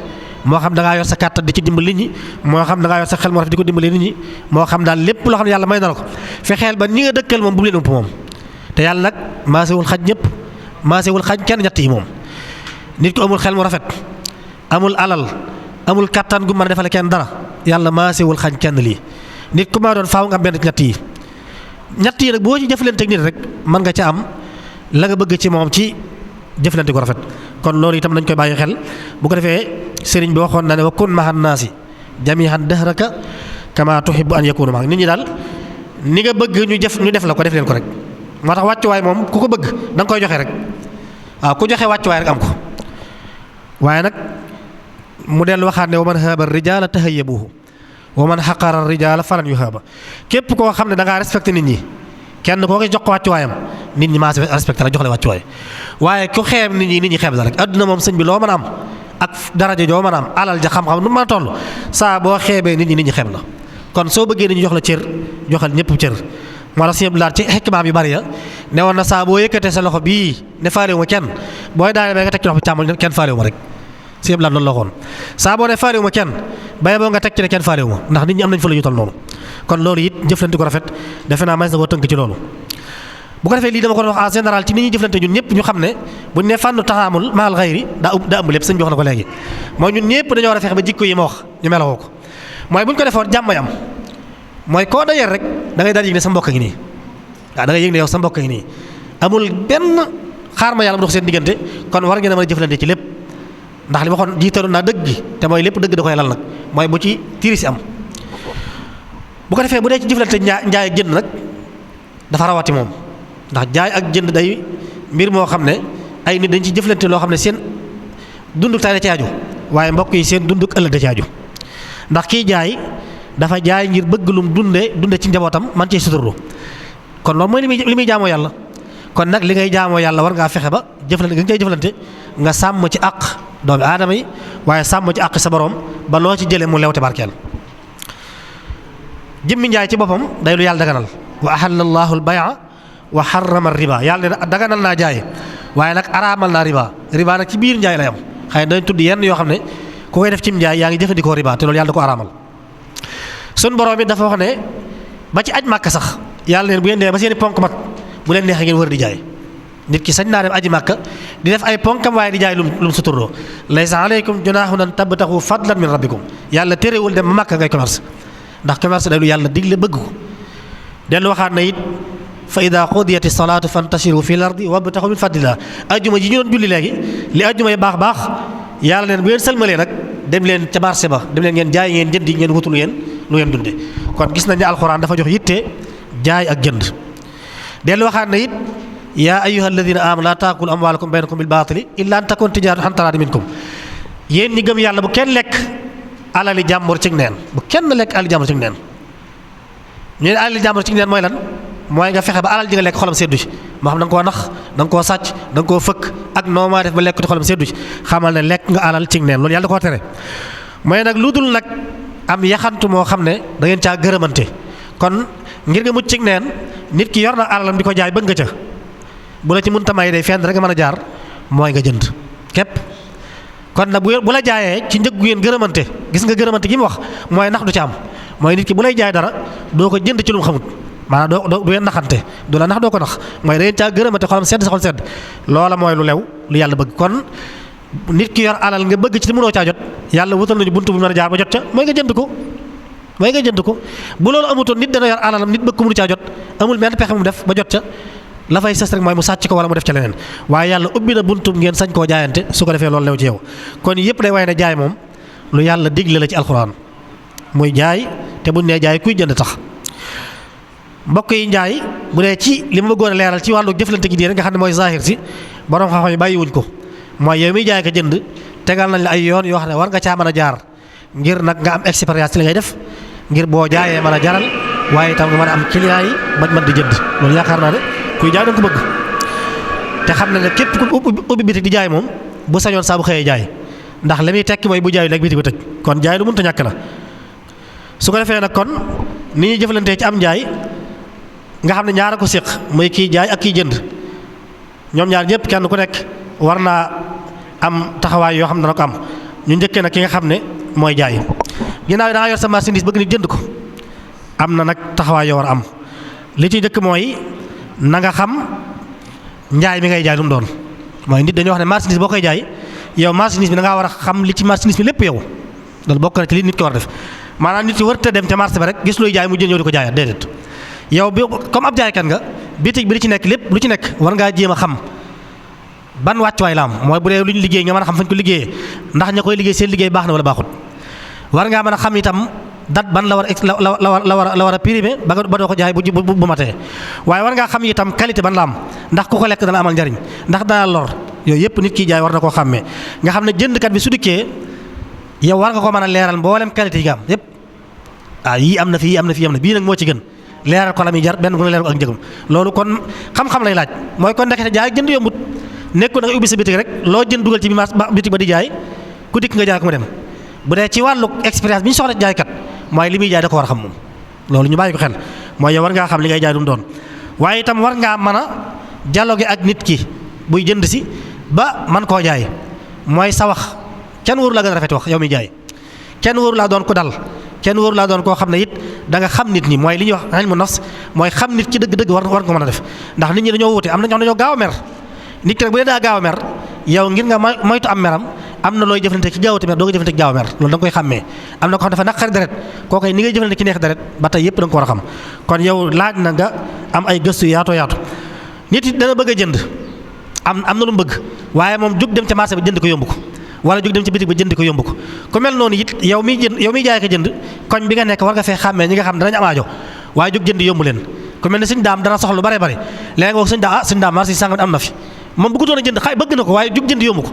moo xam da ngaa yor sa kàttan di ci dimbali nit ñi moo xam da ngaa yor sa xel mu rafet di ko dimbali nit ñi moo xam daal lépp loo xam ne yàlla may na la ko fexeel ba ñi nga dëkkal moom bu mu leen ëmp moom te yàlla nag maasewul xaj ñëpp maasewul xaj kenn ñett yi moom nit ko amul xel mu rafet amul alal amul kàttan gu mën a defale kenn dara yàlla maasewul xaj kenn lii nit ku maa doon faaw nga am benn ñett yi ñett yi nag boo ci jëflante ak nit rek mën nga ca am la nga bëgg ci moom ci jëflante ko rafet kon loolu itam nañ koy bàyyi xel bu ko defee sëriñ bi waxoon na ne wa kun mahan naasi jamihan dahraka kama tuhibbu an yakunu maa nit ñi daal ni nga bëgg ñu def la ko def leen ko rek moo tax wàccuwaay moom ku ko bëgg da nga koy joxe rek waaw ku joxe wàccuwaay rek am ko waaye nag mu dellu waxaat ne wa man haaba rijaala tahayyabuhu wa man xaqara rijaala falan yuhaaba képp koo xam ne da ngaa respecté nit ñi kenn koo ko jox ko wàccuwaayam nit ñi maa respecté la jox la wàccuwaay waaye ku xeeb nit ñi xeeb la rek adduna moom sëñ bi loo mën a am ak daraja joo mën a am alal ja xam-xam nu mën a toll saa boo xeebee nit ñi xeeb la kon soo bëggee nit ñi jox la cër joxal ñëpp cër moo tax sëñ laat ci xekmaam yu bari ya ne woon na saa boo yëkkatee sa loxo bii ne faalewu ma kenn booy daane ba nga teg ci loxo bi càmmoñ kenn faalewu ma rek sëñ laat loolu la waxoon saa boo ne faalewu ma kenn bay boo nga teg ci ne kenn faalewu ma ndax nit ñi am nañ fa la ñu toll noonu kon loolu it jëflante ko rafet defe naa may na koo tënk ci loolu bu ko defee lii dama ko doon wax en général ci nit ñuy jëflante ñun ñëpp ñu xam ne buñ ne fànnu taxaamul maal xayri daa ëmb lépp sëñ bi wax na ko léegi mooy ñun ñëpp dañoo war a fexe ba jikko yi ma wax ñu melawoo ko mooy buñ ko defoon jàmm am mooy koo dajeel rek da ngay daal yëg ne sa mbokk ngi nii waaw da ngay yëg ne yow sa mbokk ngi nii amul benn xaar ma yàlla mu dox seen diggante kon war ngeen a mën a jëflante ci lépp ndax li waxoon jiitalu naa dëgg gi te mooy lépp dëgg da koy lal nag mooy bu ci tiiri si am bu ko defee bu dee ci jëflante njaay ak jënd nag dafa rawati moom ndax jaay ak jënd day mbir moo xam ne ay nit dañ ci jëflante loo xam ne seen dunduk tay da ci aju waaye mbokk yi seen dunduk ëllëg da ci aju ndax kiy jaay dafa jaay ngir bëgg lum dunde ci njabootam man cee suturlu kon loolu mooy li muy jaamoo yàlla kon nag li ngay jaamoo yàlla war ngaa fexe ba jëflante nga koy jëflante nga sàmm ci àq doomi aadama yi waaye sàmm ci àq sa borom ba loo ci jëlee mu lew te barkeel jëmmi njaay ci boppam day lu yàlla daganal wa ahalla allahu al-bay'a wa harrama riba yàlla ne daganal naa jaay waaye nag araamal naa riba nag ci biir njaay lay am xëy na dañ tudd yenn yoo xam ne ku koy def cim njaay yaa ngi jëfandikoo riba te loolu yàlla da ko araamal sun borom it dafa wax ne ba ci aj màkk sax yàlla neen bu ngeen demee ba seeni ponk mat bu leen neexee ngeen wër di jaay nit ki sañ naa dem aji màkk di def ay ponkam waaye di jaay lum suturloo laysa aleykum junaahun an tabtaxu fadlan min rabbikum yàlla terewul dem ba màkk ngay commerce ndax commerce day lu yàlla digle bëgg ko dellu waxaat na it fa ida qudiyati salaatu fantashiru fi l ardi wabtaxu min fadlillah ajjuma ji ñu doon julli léegi li ajjuma yi baax yàlla neen bu ngeen sëlmalee nag dem leen ca marché ba dem leen ngeen jaay ngeen jëndi ngeen wutu lu ngeen dunde kon gis nañ ne alxuraan dafa jox yitte jaay ak jënd dellu waxaat na it yaa ayyuha alladina amanu laa taakulu amwaalakum baynakum bil baatili illa an takun tijaaratan an taraadin minkum yéen ñi gëm yàlla bu kenn lekk alali jàmbur ci neen bu kenn lekk alali jàmbur ci neen ñu ne alali jàmbur ci neen mooy lan mooy nga fexe ba alal ji nga lekk xolam seddu ci moo xam da nga koo nax da nga koo sàcc da nga koo fëkk ak noo maa def ba lekk ci xolam seddu ci xamal ne lekk nga alal ci neen loolu yàlla da koo tere mooy nag lu dul nag am yaxantu moo xam ne da ngeen caa gërëmante kon ngir nga mucc ci neen nit ki yor na alalam di ko jaay bëgg nga ca bu la ci mënta may day fenn rek nga mën a jaar mooy nga jënd képp kon nag bu la jaayee ci njëg gu ngeen gërëmante gis nga gërëmante gi mu wax mooy nax du ci am mooy nit ki bu lay jaay dara doo ko jënd ci lu mu xamut maanaam du ngeen naxante du la nax doo ko nax mooy da ngeen caa gërëmante xolam sedd sa xol sedd loola mooy lu lew lu yàlla bëgg kon nit ki yor alal nga bëgg ci mënoo caa jot yàlla wutal nañu buntu bu mën a jaar ba jot ca mooy nga jënd ko mooy nga jënd ko. bu loolu amutoon nit dana yor alalam nit bëgg ko mënu caa jot amul benn pexe mu def ba jot ca la fay sës rek mooy mu sàcc ko wala mu def ca leneen waaye yàlla ubbi na buntum ngeen sañ koo jaayante su ko defee loolu lew ci yow. kon yëpp day waaye ne jaay moom lu yàlla digle la ci alxuraan muy jaay te buñ nee jaay kuy jënd tax. mbokk yi njaay bu dee ci li ma bëggoon a leeral ci wàllu jëflante gi nii rek nga xam ne mooy zahir si borom xam-xam yi bàyyiwuñ ko mooy yow miy jaay ko jënd tegal nañ la ay yoon yoo xam ne war nga caa mën a jaar ngir nag nga am expérience ci li ngay def ngir boo jaayee mën a jaral waaye itam nga mën a am client yi bañ mën di jënd loolu yaakaar naa ne kuy jaay danga ko bëgg te xam ne ne képp ku ubbi bitik di jaay moom bu sañoon saa bu xëyee jaay ndax li muy tekki mooy bu jaayu léegi bitik ba tëj kon jaay lu mënta ñàkk la. su ko defee nag kon ni ñuy jëflantee ci am njaay nga xam ne ñaara ko séq muy kii jaay ak kii jënd ñoom ñaar ñëpp kenn ku nekk war naa am taxawaay yoo xam ne dana ko am ñu njëkkee nag ki nga xam ne mooy jaay. ginnaaw yi da nga yor sa marchandise bëgg nit jënd ko am na nag taxawaay yoo war a am li ci njëkk mooy na nga xam njaay mi ngay jaay lu mu doon mooy nit dañuy wax ne marchandise boo koy jaay yow marchandise bi da ngaa war a xam li ci marchandise bi lépp yow loolu bokk na ci li nit ki war a def maanaam nit ki warut a dem ca marché ba rek gis luy jaay mu jënd ñëw di ko jaayaat déedéet. yow bi comme ab jaaykat nga bitig bi li ci nekk lépp lu ci nekk war ngaa jéem a xam ban wàccuwaay la am mooy bu dee lu ñu liggéey nga mën a xam fañ ko liggéeyee ndax ña koy liggéey seen liggéey baax na wala baaxut. war ngaa mën a xam itam date ban la war a primé ba doo ko jaay bu matee waaye war ngaa xam itam qualité ban la am ndax ku ko lekk dana amal njariñ ndax dana lor yooyu yëpp nit kiy jaay war na koo xàmmee nga xam ne jëndkat bi su dikkee yow war nga ko mën a leeral mboolem qualité yi nga am yëpp yii am na fi yii am na fi yii am na bii nag moo ci gën leeral ko la muy jar benn bu ne leeral ko ak njëgam loolu kon xam-xam lay laaj mooy kon ndekete jaay jënd yombut nekku da nga ubbi sa bitik rek loo jënd dugal ci bitik ba di jaay ku dikk nga jaay ko mu dem bu dee ci wàllu expérience bi ñu soxla ci jaaykat mooy li muy jaay da ko war a xam moom loolu ñu bàyyi ko xel mooy yow war ngaa xam li ngay jaay du mu doon waaye itam war ngaa mën a dialogue ak nit ki buy jënd si ba man koo jaay mooy sa wax kenn wóoru laa gën a rafet wax yow mi jaay kenn wóoru laa doon ko dal kenn wóoru laa doon koo xam ne it da nga xam nit ñi mooy li ñuy wax ilmu nafs mooy xam nit ci dëgg-dëgg war nga ko mën a def ndax nit ñi dañoo wuute am na ñoo xam ne dañoo gaaw a mer nit ki rek bu dee daa gaaw a mer yow ngir nga moytu am meram am na looy jëflante ci gaawati mer doo ko jëflante ci gaaw a mer loolu da nga koy xàmmee am na ko xam dafa naqari deret kooku ni ngay jëflante ci neex deret ba tey yëpp da nga ko war a xam kon yow laaj na nga am ay gëstu yaatoo yaatu nit it dana bëgg a jënd am na lu mu bëgg waaye moom jóg dem ca marché ba jënd ko yomb ko wala jóg dem ci bitik ba jënd ko yomb ko ku mel noonu it yow miy jaay ko jënd koñ bi nga nekk war nga fee xàmmee ñi nga xam danañ am aajo waaye jóg jënd yomb leen ku mel ne suñ daam dana soxla lu bare bare léegi nga wax suñ daam marché sàngam am na fi moom bëggutoon a jënd bëgg na ko waaye jóg jënd yomb ko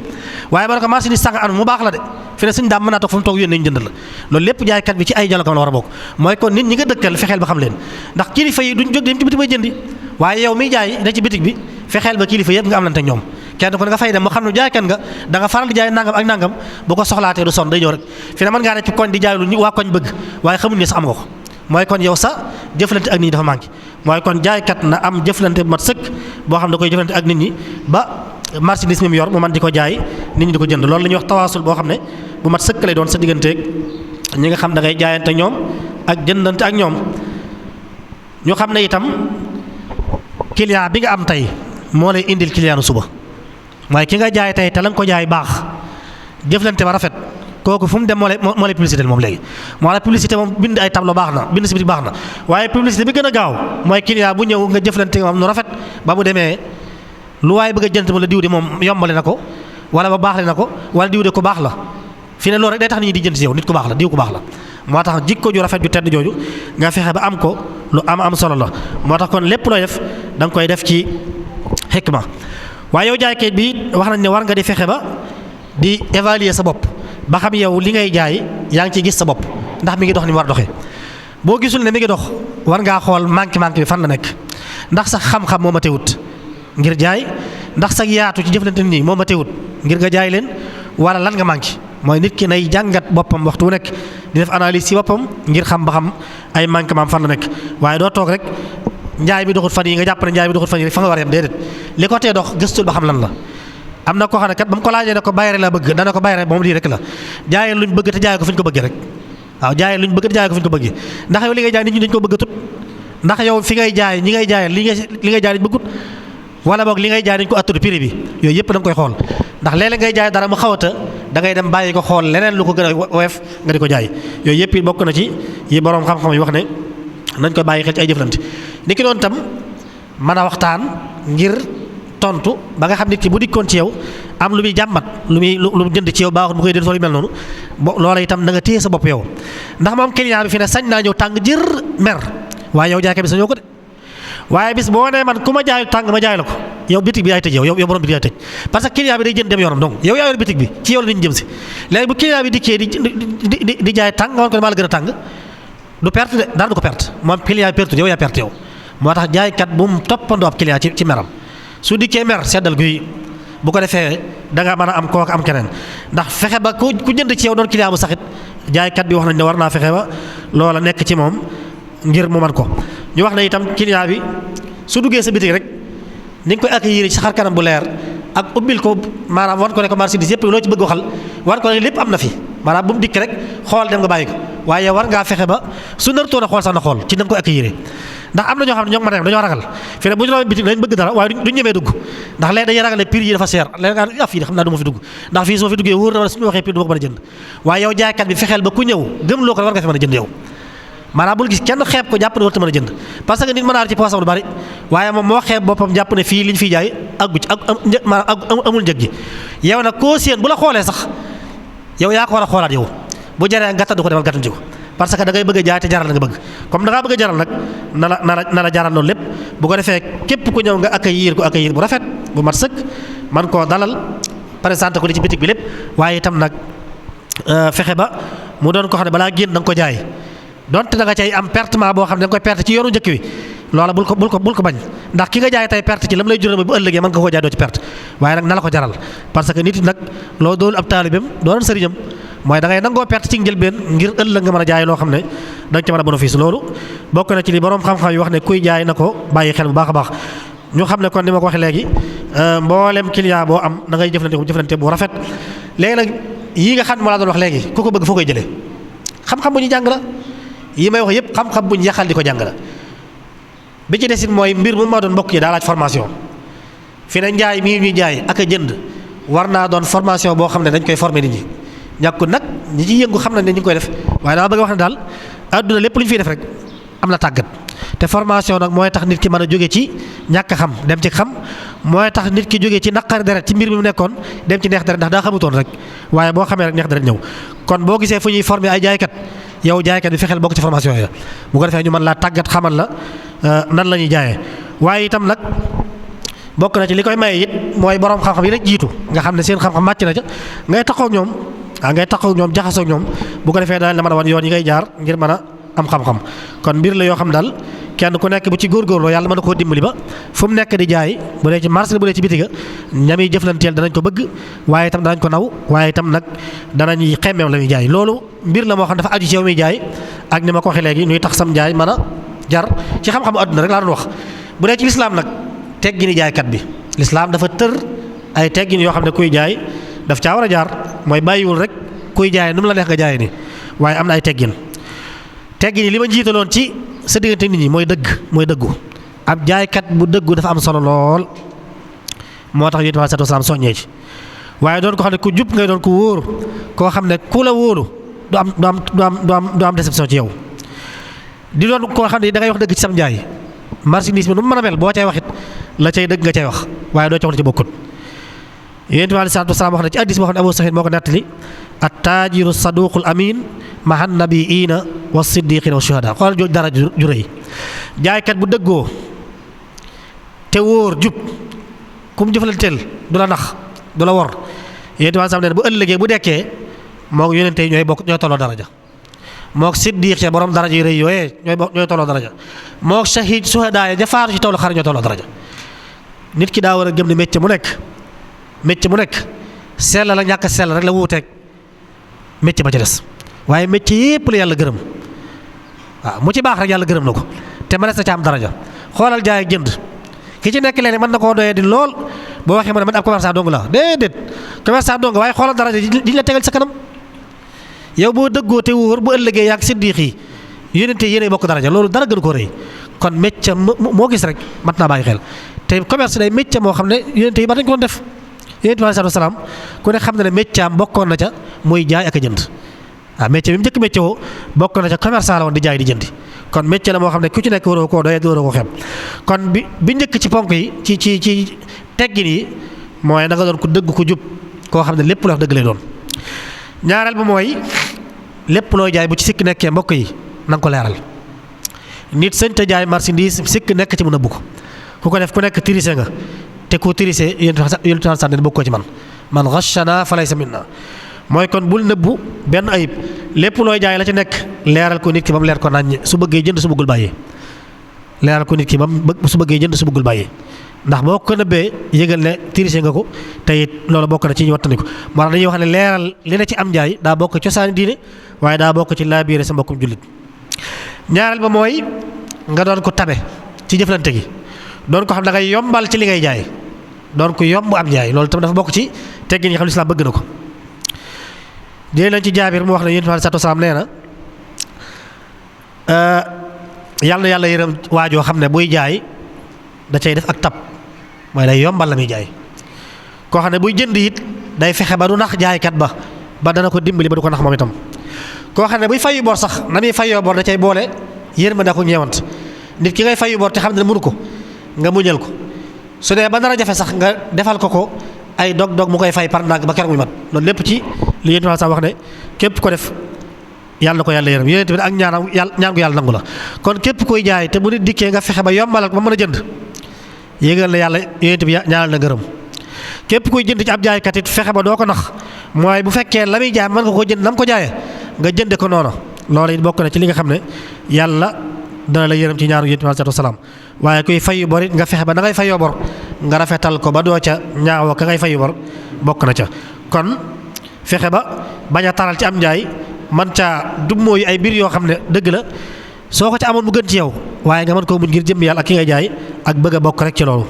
waaye ba ne ko marché ni sàngam am mu baax la de fi ne suñ daam mën naa toog fu mu toog yónnee ñu jënd la loolu lépp jaaykat bi ci ay dialogue la war a bokk mooy kon nit ñi nga dëkkal fexeel ba xam leen ndax kilifa yi duñ jóg dem ci bitik bay jëndi waaye yow miy jaay ne ci bitik bi fexeel ba kilifa yëpp nga am lante ak ñoom kenn ko nga fay dem moo xam ne jaaykat nga da nga faral di jaay nangam ak nangam bu ko soxlaatee du sonn day ñëw rek fi ne mën ngaa ne ci koñ di jaay lu waa koñ bëgg waaye xamuñ ne sax am nga ko mooy kon yow sa jëflante ak nit ñi dafa manqué mooy kon jaaykat na am jëflante bu mat sëkk boo xam ne da koy jëflante ak nit ñi ba marchandise mi mu yor mu man di ko jaay nit ñi di ko jënd loolu la ñuy wax tawaasul boo xam ne bu mat sëkk lay doon sa digganteeg ñi nga xam da ngay jaayante ak ñoom ak jëndante ak ñoom ñu xam ne itam client bi nga am tey moo lay indil client suba waaye ki nga jaay tey te la nga ko jaay baax jëflante ba rafet kooku fu mu dem moo lay publicité moom léegi moo la publicité moom bind ay tableau baax na bind si biti baax na waaye publicité bi gën a gaaw mooy client bu ñëw nga jëflante moom nu rafet ba mu demee lu waaye bëgg a jënd la diw de moom yombale na ko wala ba baaxle na ko wala diw de ko baax la fi ne loolu rek day tax nit ñi di jënd si yow nit ku baax la diw ku baax la moo tax jikko ju rafet ju tedd jooju nga fexe ba am ko lu am solo la moo tax kon lépp looy def da nga koy def ci xikma waaye yow jaaykat bi wax nañ ne war nga di fexe ba di évaluer sa bopp ba xam yow li ngay jaay yaa ngi ciy gis sa bopp ndax mi ngi dox ni mu war a doxee boo gisul ne mi ngi dox war ngaa xool manque bi fan la nekk ndax sax xam-xam moo ma teewut ngir jaay ndax sax yaatu ci jëflante nii moo ma teewut ngir nga jaay leen wala lan nga manqué mooy nit ki nay jàngat boppam waxtu wu nekk di def analyse ci boppam ngir xam ba xam ay manquement fan la nekk waaye doo toog rek njaay mi doxut fan yi nga jàpp ne njaay mi doxut fan yi rek fa nga war a yem déedéet li ko tee dox gëstul ba xam lan la am na koo xam ne kat ba mu ko laajee ne ko bayre la bëgg dana ko bayre moom lii rek la jaayee luñ bëgg te jaay ko fi ñu ko bëggee rek waaw jaayee luñ bëgg te jaay ko fi ñu ko bëggee ndax yow li ngay jaay nit ñi dañ ko bëgg tut ndax yow fi ngay jaay ñi ngay jaay li ngay jaay liñ bëggut wala boog li ngay jaay dañ ko attudu prix bi yooyu yëpp da nga koy xool ndax léeg-léeg ngay jaay dara mu xawata da ngay dem bàyyi ko xool leneen lu ko gën a woyof nga di ko jaay yooyu yëpp it bokk na ci yi boroom xam-xam yi wax ne nañ ko bàyyi xel ci ay jëflante ni ki doon tam mën a waxtaan ngir tontu ba nga xam nit ki bu dikkoon ci yow am lu muy jàmbat lu mu jënd ci yow baaxul mu koy dén soo yu mel noonu loola itam da nga téye sa bopp yow ndax moom client bi fi ne sañ naa ñëw tàng jër mer waaye yow jaaykat bi sañoo ko de waaye bis boo nee man ku ma jaay tàng ma jaay la ko yow bitig bi yaay tëj yow borom bitig yaay tëj parce que client bi day jënd dem yoonam donc yow yaa yor bitig bi ci yow la ñu jëm si léegi bu client bi dikkee di jaay tàng nga wan ko ne maa la gën a tàng du perte de dara du ko perte moom client bi perte yow yaa perte yow moo tax jaaykat bu mu toppandoo ab client ci meram su dikkee mer seddal guy bu ko defee da nga mën a am kooku am keneen ndax fexe ba ku jënd ci yow doon client bu saxit jaaykat bi wax nañ ne war naa fexe ba loola nekk ci moom ngir mu man ko ñu wax ne itam client bi su duggee sa bitig rek ni nga koy accueillir ci xar kanam bu leer ak ubbil ko maanaam wan ko ne ko marchandise yëpp loo ci bëgg waxal wan ko ne lépp am na fi maanaam bu mu dikk rek xool dem nga bàyyi ko waaye war ngaa fexe ba su nartoon a xool sax na xool ci na nga koy accueillir ndax am na ñoo xam ne ñoo mën a dañoo ragal fi ne bu ñu doon bitig dañ bëgg dara waaye duñ ñemee dugg ndax léegi dañuy ragal ne prix yi dafa cher léegi nga fii de xam naa du ma fi dugg ndax fii su ma fi duggee wóor na ma suñu waxee prix du ma ko mën a jënd waaye yow jaaykat bi fexeel ba ku ñëw gëm loo ko war nga fi mën a jënd yow maanaam bul gis kenn xeeb ko jàpp ne warta mën a jënd parce que nit mën a ci poosam lu bari waaye moom moo xeeb boppam jàpp ne fii liñ fiy jaay aggu ci ak amul njëg gi yow nag koo séen bu la xoolee sax yow yaa ko war a xoolaat yow bu jaree gàttandu ko demal gàttandu ko parce que da ngay bëgg a jaay te jaral la nga bëgg comme da ngaa bëgg a jaral nag na la jaral loolu lépp bu ko defee képp ku ñëw nga accueillir ko accueillir bu rafet bu mat sëkk man koo dalal présenté ko li ci bitig bi lépp waaye itam nag fexe ba mu doon ko xam ne balaa génn da nga ko jaay donte da nga cay am pertement boo xam ne da nga koy perte ci yoonu njëkk wi loola bul ko bañ ndax ki nga jaay tey perte ci lam lay jural bu ëllëgee mën nga koo jaay doo ci perte waaye nag na la ko jaral parce que nit nag loo doon ab taalibeem doo doon sëriñam mooy da ngay nangoo perte ci njëlbeen ngir ëllëg nga mën a jaay loo xam ne da nga ci mën a bénéfice loolu bokk na ci li borom xam-xam yi wax ne kuy jaay na ko bàyyi xel bu baax a baax ñu xam ne kon ni ma ko waxee léegi mboolem client boo am da ngay jëflante bu rafet léegi nag yii nga xam ne moo laa doon wax léegi ku ko bëgg foo koy jëlee xam-xam bu ñu jàng la yi may wax yëpp xam-xam bu ñu yaxal di ko jàng la bi ci desit mooy mbir mu ma doon mbokk yi daa laaj formation fi ne njaay mii ñuy jaay ak a jënd war naa doon formation boo xam ne dañ koy former nit ñi ñàkkul nag ñi ci yëngu xam nañ ne ñu ngi koy def waaye dama bëgg a wax ne daal àdduna lépp lu ñu fiy def rek am na tàggat te formation nag mooy tax nit ki mën a jóge ci ñàkk xam dem ci xam mooy tax nit ki jóge ci naqari deret ci mbir mi mu nekkoon dem ci neex deret ndax daa xamutoon rek waaye boo xamee rek neex deret ñëw kon boo gisee fu ñuy former ay jaaykat yow jaaykat bi fexeel bokk ci formation yi bu ko defee ñu mën laa tàggat xamal la nan la ñuy jaayee waaye itam nag bokk na ci li koy maye it mooy borom xam-xam yi la jiitu nga xam ne seen xam-xam màcc na ca ngay taxaw ñoom ngay taxaw ñoom jaxasoo ñoom bu ko defee daal la mën a wan yoon yi ngay jaar ngir mën a am xam-xam kon mbir la yoo xam daal kenn ku nekk bu ci góorgóorloo yàlla mën na koo dimbali ba fu mu nekk di jaay bu dee ci marché bu dee ci bitiga ñami jëflanteel danañ ko bëgg waaye itam danañ ko naw waaye itam nag danañ xemmeem la muy jaay loolu mbir la moo xam dafa aju ci yow muy jaay ak ni ma ko waxee léegi ñuy tax sam jaay mën a jar ci xam-xamu àdduna rek laa doon wax bu dee ci lislaam nag teggini jaaykat bi lislaam dafa tër ay teggin yoo xam ne kuy jaay daf caa war a jaar mooy bàyyiwul rek kuy jaay nu mu la neex nga jaay ni waaye am na ay teggin yi li ma jiitaloon ci sa diggante nit ñi mooy dëggu ab jaaykat bu dëggu dafa am solo lool moo tax yonent bi sallallahu alayhi wasallam soññee ci waaye doon ko xam ne ku jub ngay doon ko wóoru koo xam ne ku la wóolu du am déception ci yow di doon koo xam ne da ngay wax dëgg ci sam njaay marchandise bi nu mu mën a mel boo cay waxit la cay dëgg nga cay wax waaye doo ca wax ci bokkut yonent bi sallallahu alayhi wasallam wax na ci hadiis boo xam ne Abu Saxiid moo ko nettali at-taajiru saduqul amin ma'a nabiyyiina wa siddiqiina wa shuhadaa xoolal jooju dara ju rëy jaaykat bu dëggoo te wóor jub ku mu jëflanteel du la nax du la wor yonent bi sallallahu alayhi wasallam bu ëllëgee bu dekkee moo yonente yi ñooy tolloo daraja mook siddiq ya borom daraja yu rëy yooyee ñooy tolloo daraja mook shahid shuhadaa ya faatu ci toolu xare ñooy tolloo daraja nit ki daa war a gëm ne métier mu nekk sell la ñàkk sell rek la wuuteeg métier ba ca des waaye métier yépp la yàlla gërëm waaw mu ci baax rek yàlla gërëm na ko te mënees na ca am daraja xoolal jaay ak jënd ki ci nekk léegi mën na koo doyee di lool boo waxee ma ne man ab commerçant dong la déedéet commerçant dong waaye xoolal daraja di la tegal sa kanam yow boo dëggoo te wóor bu ëllëgee yaa ngi siddiq yi yénente yéenay bokk daraja loolu dara gën ko rëy kon métier moo gis rek mat naa bàyyi xel te commerce day métier moo xam ne yonent yi ba dañ ko doon def. yonent bi alayhi salaam ku ne xam na ne métier am bokkoon na ca muy jaay ak a jënd waaw métier bi mu njëkk métier woo bokkoon na ca commerçant la woon di jaay di jëndi kon métier la moo xam ne ku ci nekk waroo koo doyee waroo ko xem kon bi njëkk ci ponk yi ci teggin yi mooy da nga doon ku dëgg ku jub koo xam ne lépp loo wax dëgg lay doon. ñaareel ba mooy lépp looy jaay bu ci sikk nekkee mbokk yi na nga ko leeral nit sëñ te jaay marchandise sikk nekk ci mu nëbbu ko ku ko def ku nekk tirise nga te ku tirise yéen sànni bokk ko ci man ghashana falaysa minna mooy kon bul nëbbu benn ayib lépp looy jaay la ci nekk leeral ko nit ki ba mu leer ko naññ su bëggee jënd su bëggul bàyyee leeral ko nit ki ba mu su bëggee jënd su bëggul bàyyee ndax boo ko nëbbee yëgal ne tirise nga ko te it loolu bokk na ci ñu wattandiku moo tax dañuy wax ne leeral li na ci am njaay daa bokk cosaani diine waaye daa bokk ci laabiire sa mbokkum jullit ñaareel ba mooy nga doon ko tabe ci jëflante gi doon ko xam da ngay yombal ci li ngay jaay doon ko yomb am jaay loolu tam dafa bokk ci teggin yi xam lislaam bëgg na ko dee nañ ci Jaabir mu wax ne yonent bi sallallahu alayhi wasallam nee na yàlla yërëm waajoo xam ne buy jaay da cay def ak tab mooy day yombal la muy jaay koo xam ne buy jënd it day fexe ba du nax jaaykat ba dana ko dimbali ba du ko nax moom itam koo xam ne buy fayu bor sax na muy fayoo bor da cay boole yërmande ko ñeewant nit ki ngay fayu bor te xam ne mënu ko nga muñal ko su dee ba nar a jafe sax nga defal ko ay dog mu koy fay par nag ba keroog muy mat loolu lépp ci li yéen sax wax ne képp ko def yàlla na ko yàlla yërëm yéen tamit ak ñaan ko yàlla nangu la kon képp koy jaay te bu nit dikkee nga fexe ba yombalal ko ba mën a jënd yéegal na yàlla yéen tamit ñaanal na ngërëm képp koy jënd ci ab jaaykat it fexe ba doo ko nax mooy bu fekkee la muy jaay mën nga ko jënd na mu ko jaayee nga jënde ko noonu loolu it bokk na ci li nga xam ne yàlla dana la yërëm ci ñaanu yonent bi sallallahu alayhi wasallam waaye kuy fayu bor it nga fexe ba da ngay fayoo bor nga rafetal ko ba doo ca ñaawoo ka ngay fayu bor bokk na ca kon fexe ba bañ a taral ci am njaay man caa dummoo yu ay mbir yoo xam ne dëgg la soo ko ca amoon mu gën ci yow waaye nga mën koo muñ ngir jëm yàlla ak ki ngay jaay ak bëgg a bokk rek ci loolu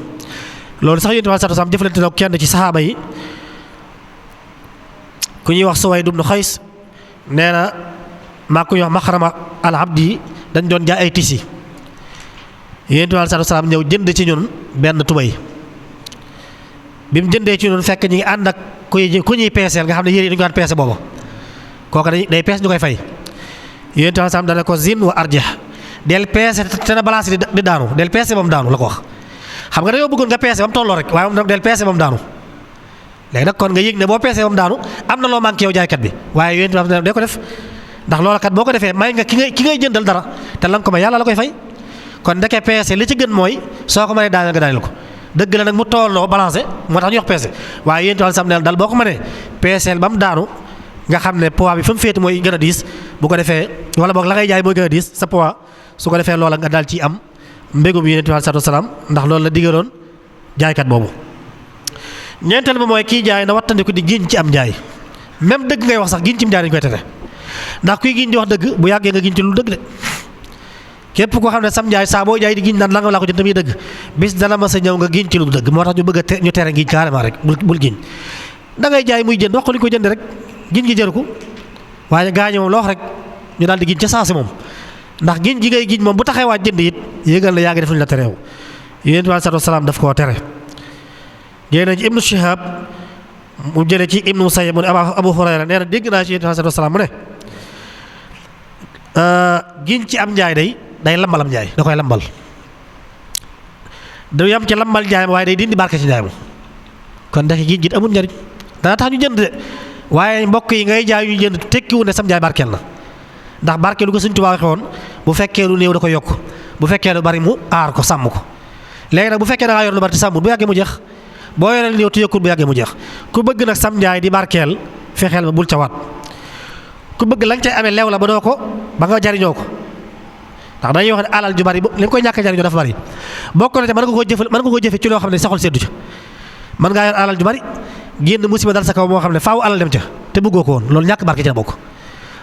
sax yonent bi sallallahu alayhi wasallam jëflante na kenn ci saxaaba yi ku ñuy wax Suwayd ibn Xays nee na maa ku ñuy wax Maxrama al Abdi dañ doon jaay ay tisi yonent bi sallallahu alayhi wasallam ñëw jënd ci ñun benn tubay bi mu jëndee ci ñun fekk ñi ngi ànd ak ku ñuy peeseel nga xam ne yére yi dañu ko daan peese booba kooku day pees ñu koy fay yonent bi sallallahu alayhi wasallam dana ko zin wa arjih del peese te na balance di daanu del peese ba mu daanu la ko wax xam nga dañoo bëggoon nga peese ba mu tolloo rek waaye moom nag del peese ba mu daanu léegi nag kon nga yëg ne boo peese ba mu daanu am na loo manqué yow jaaykat bi waaye yonent bi sallallahu alayhi wasallam day ko def ndax loola kat boo ko defee may nga ki ngay jëndal dara te la nga ko may yàlla la koy fay kon ndeke peese li ci gën mooy soo ko mënee daaneel nga daaneel ko dëgg la nag mu tolloo balancé moo tax ñu wax peese waaye yéen tamit sam ne dal boo ko mënee peeseel ba mu daanu nga xam ne poids bi fa mu féete mooy gën a diis bu ko defee wala boog la ngay jaay mooy gën a diis sa poids su ko defee loola nga daal ci am mbégum yonent bi sallallahu alayhi wasallam ndax loolu la digaloon jaaykat boobu. ñeenteel ba mooy kii jaay na wattandiku di giñ ci am jaay même dëgg ngay wax sax giñ ci am jaay dañu koy tere ndax kuy giñ di wax dëgg bu yàggee nga giñ ci lu dëgg de képp koo xam ne sam njaay saa boo jaay di giñ naan la nga laa ko jënd tamit dëgg bis dana ma sa ñëw nga giñ ci lu dëgg moo tax ñu bëgg a ñu tere giñ carrément rek bul giñ da ngay jaay muy jënd wax ko li ko jënd rek giñ gi jëru ko waaye gaañe moom loo wax rek ñu daal di giñ ca saasi moom ndax giñ ji ngay giñ moom bu taxee waa jënd it yéegal la yaa ngi def lu ñu la tereew yonent bi sallallahu alayhi wasallam daf koo tere jëlee na ci Ibnu Shihab mu jëlee ci Ibnu Musayyib mu ne Abu Hurayra nee na dégg naa ci yonent bi sallallahu alayhi wasallam mu ne giñ ci am njaay day lambal am njaay da koy lambal du yam ci lambal njaay ma waaye day dindi barke ci njaay ma kon ndax giñ gi amul njariñ dana tax ñu jënd de waaye mbokk yi ngay jaay ñu jënd tekkiwu ne sam njaay barkeel na ndax barkeel lu ko Sëñ Tuubaa waxe woon bu fekkee lu néew da ko yokk bu fekkee lu bari mu aar ko sàmm ko léegi nag bu fekkee da ngaa yor lu bari te sàmmul bu yàggee mu jeex boo yoree lu néew te yokkul bu yàggee mu jeex ku bëgg nag sam njaay di barkeel fexeel ba bul ca waat ku bëgg la nga cay amee leew la ba doo ko ba nga jariñoo ko ndax dañuy wax ne alal ju bari li nga koy ñàkk a jariñoo dafa bari bokk na te mën nga koo jëfe ci loo xam ne saxul seddu ca mën ngaa yor alal ju bari génn musiba dal sa kaw moo xam ne faaw alal dem ca te bëggoo ko woon loolu ñàkk barke ci la bokk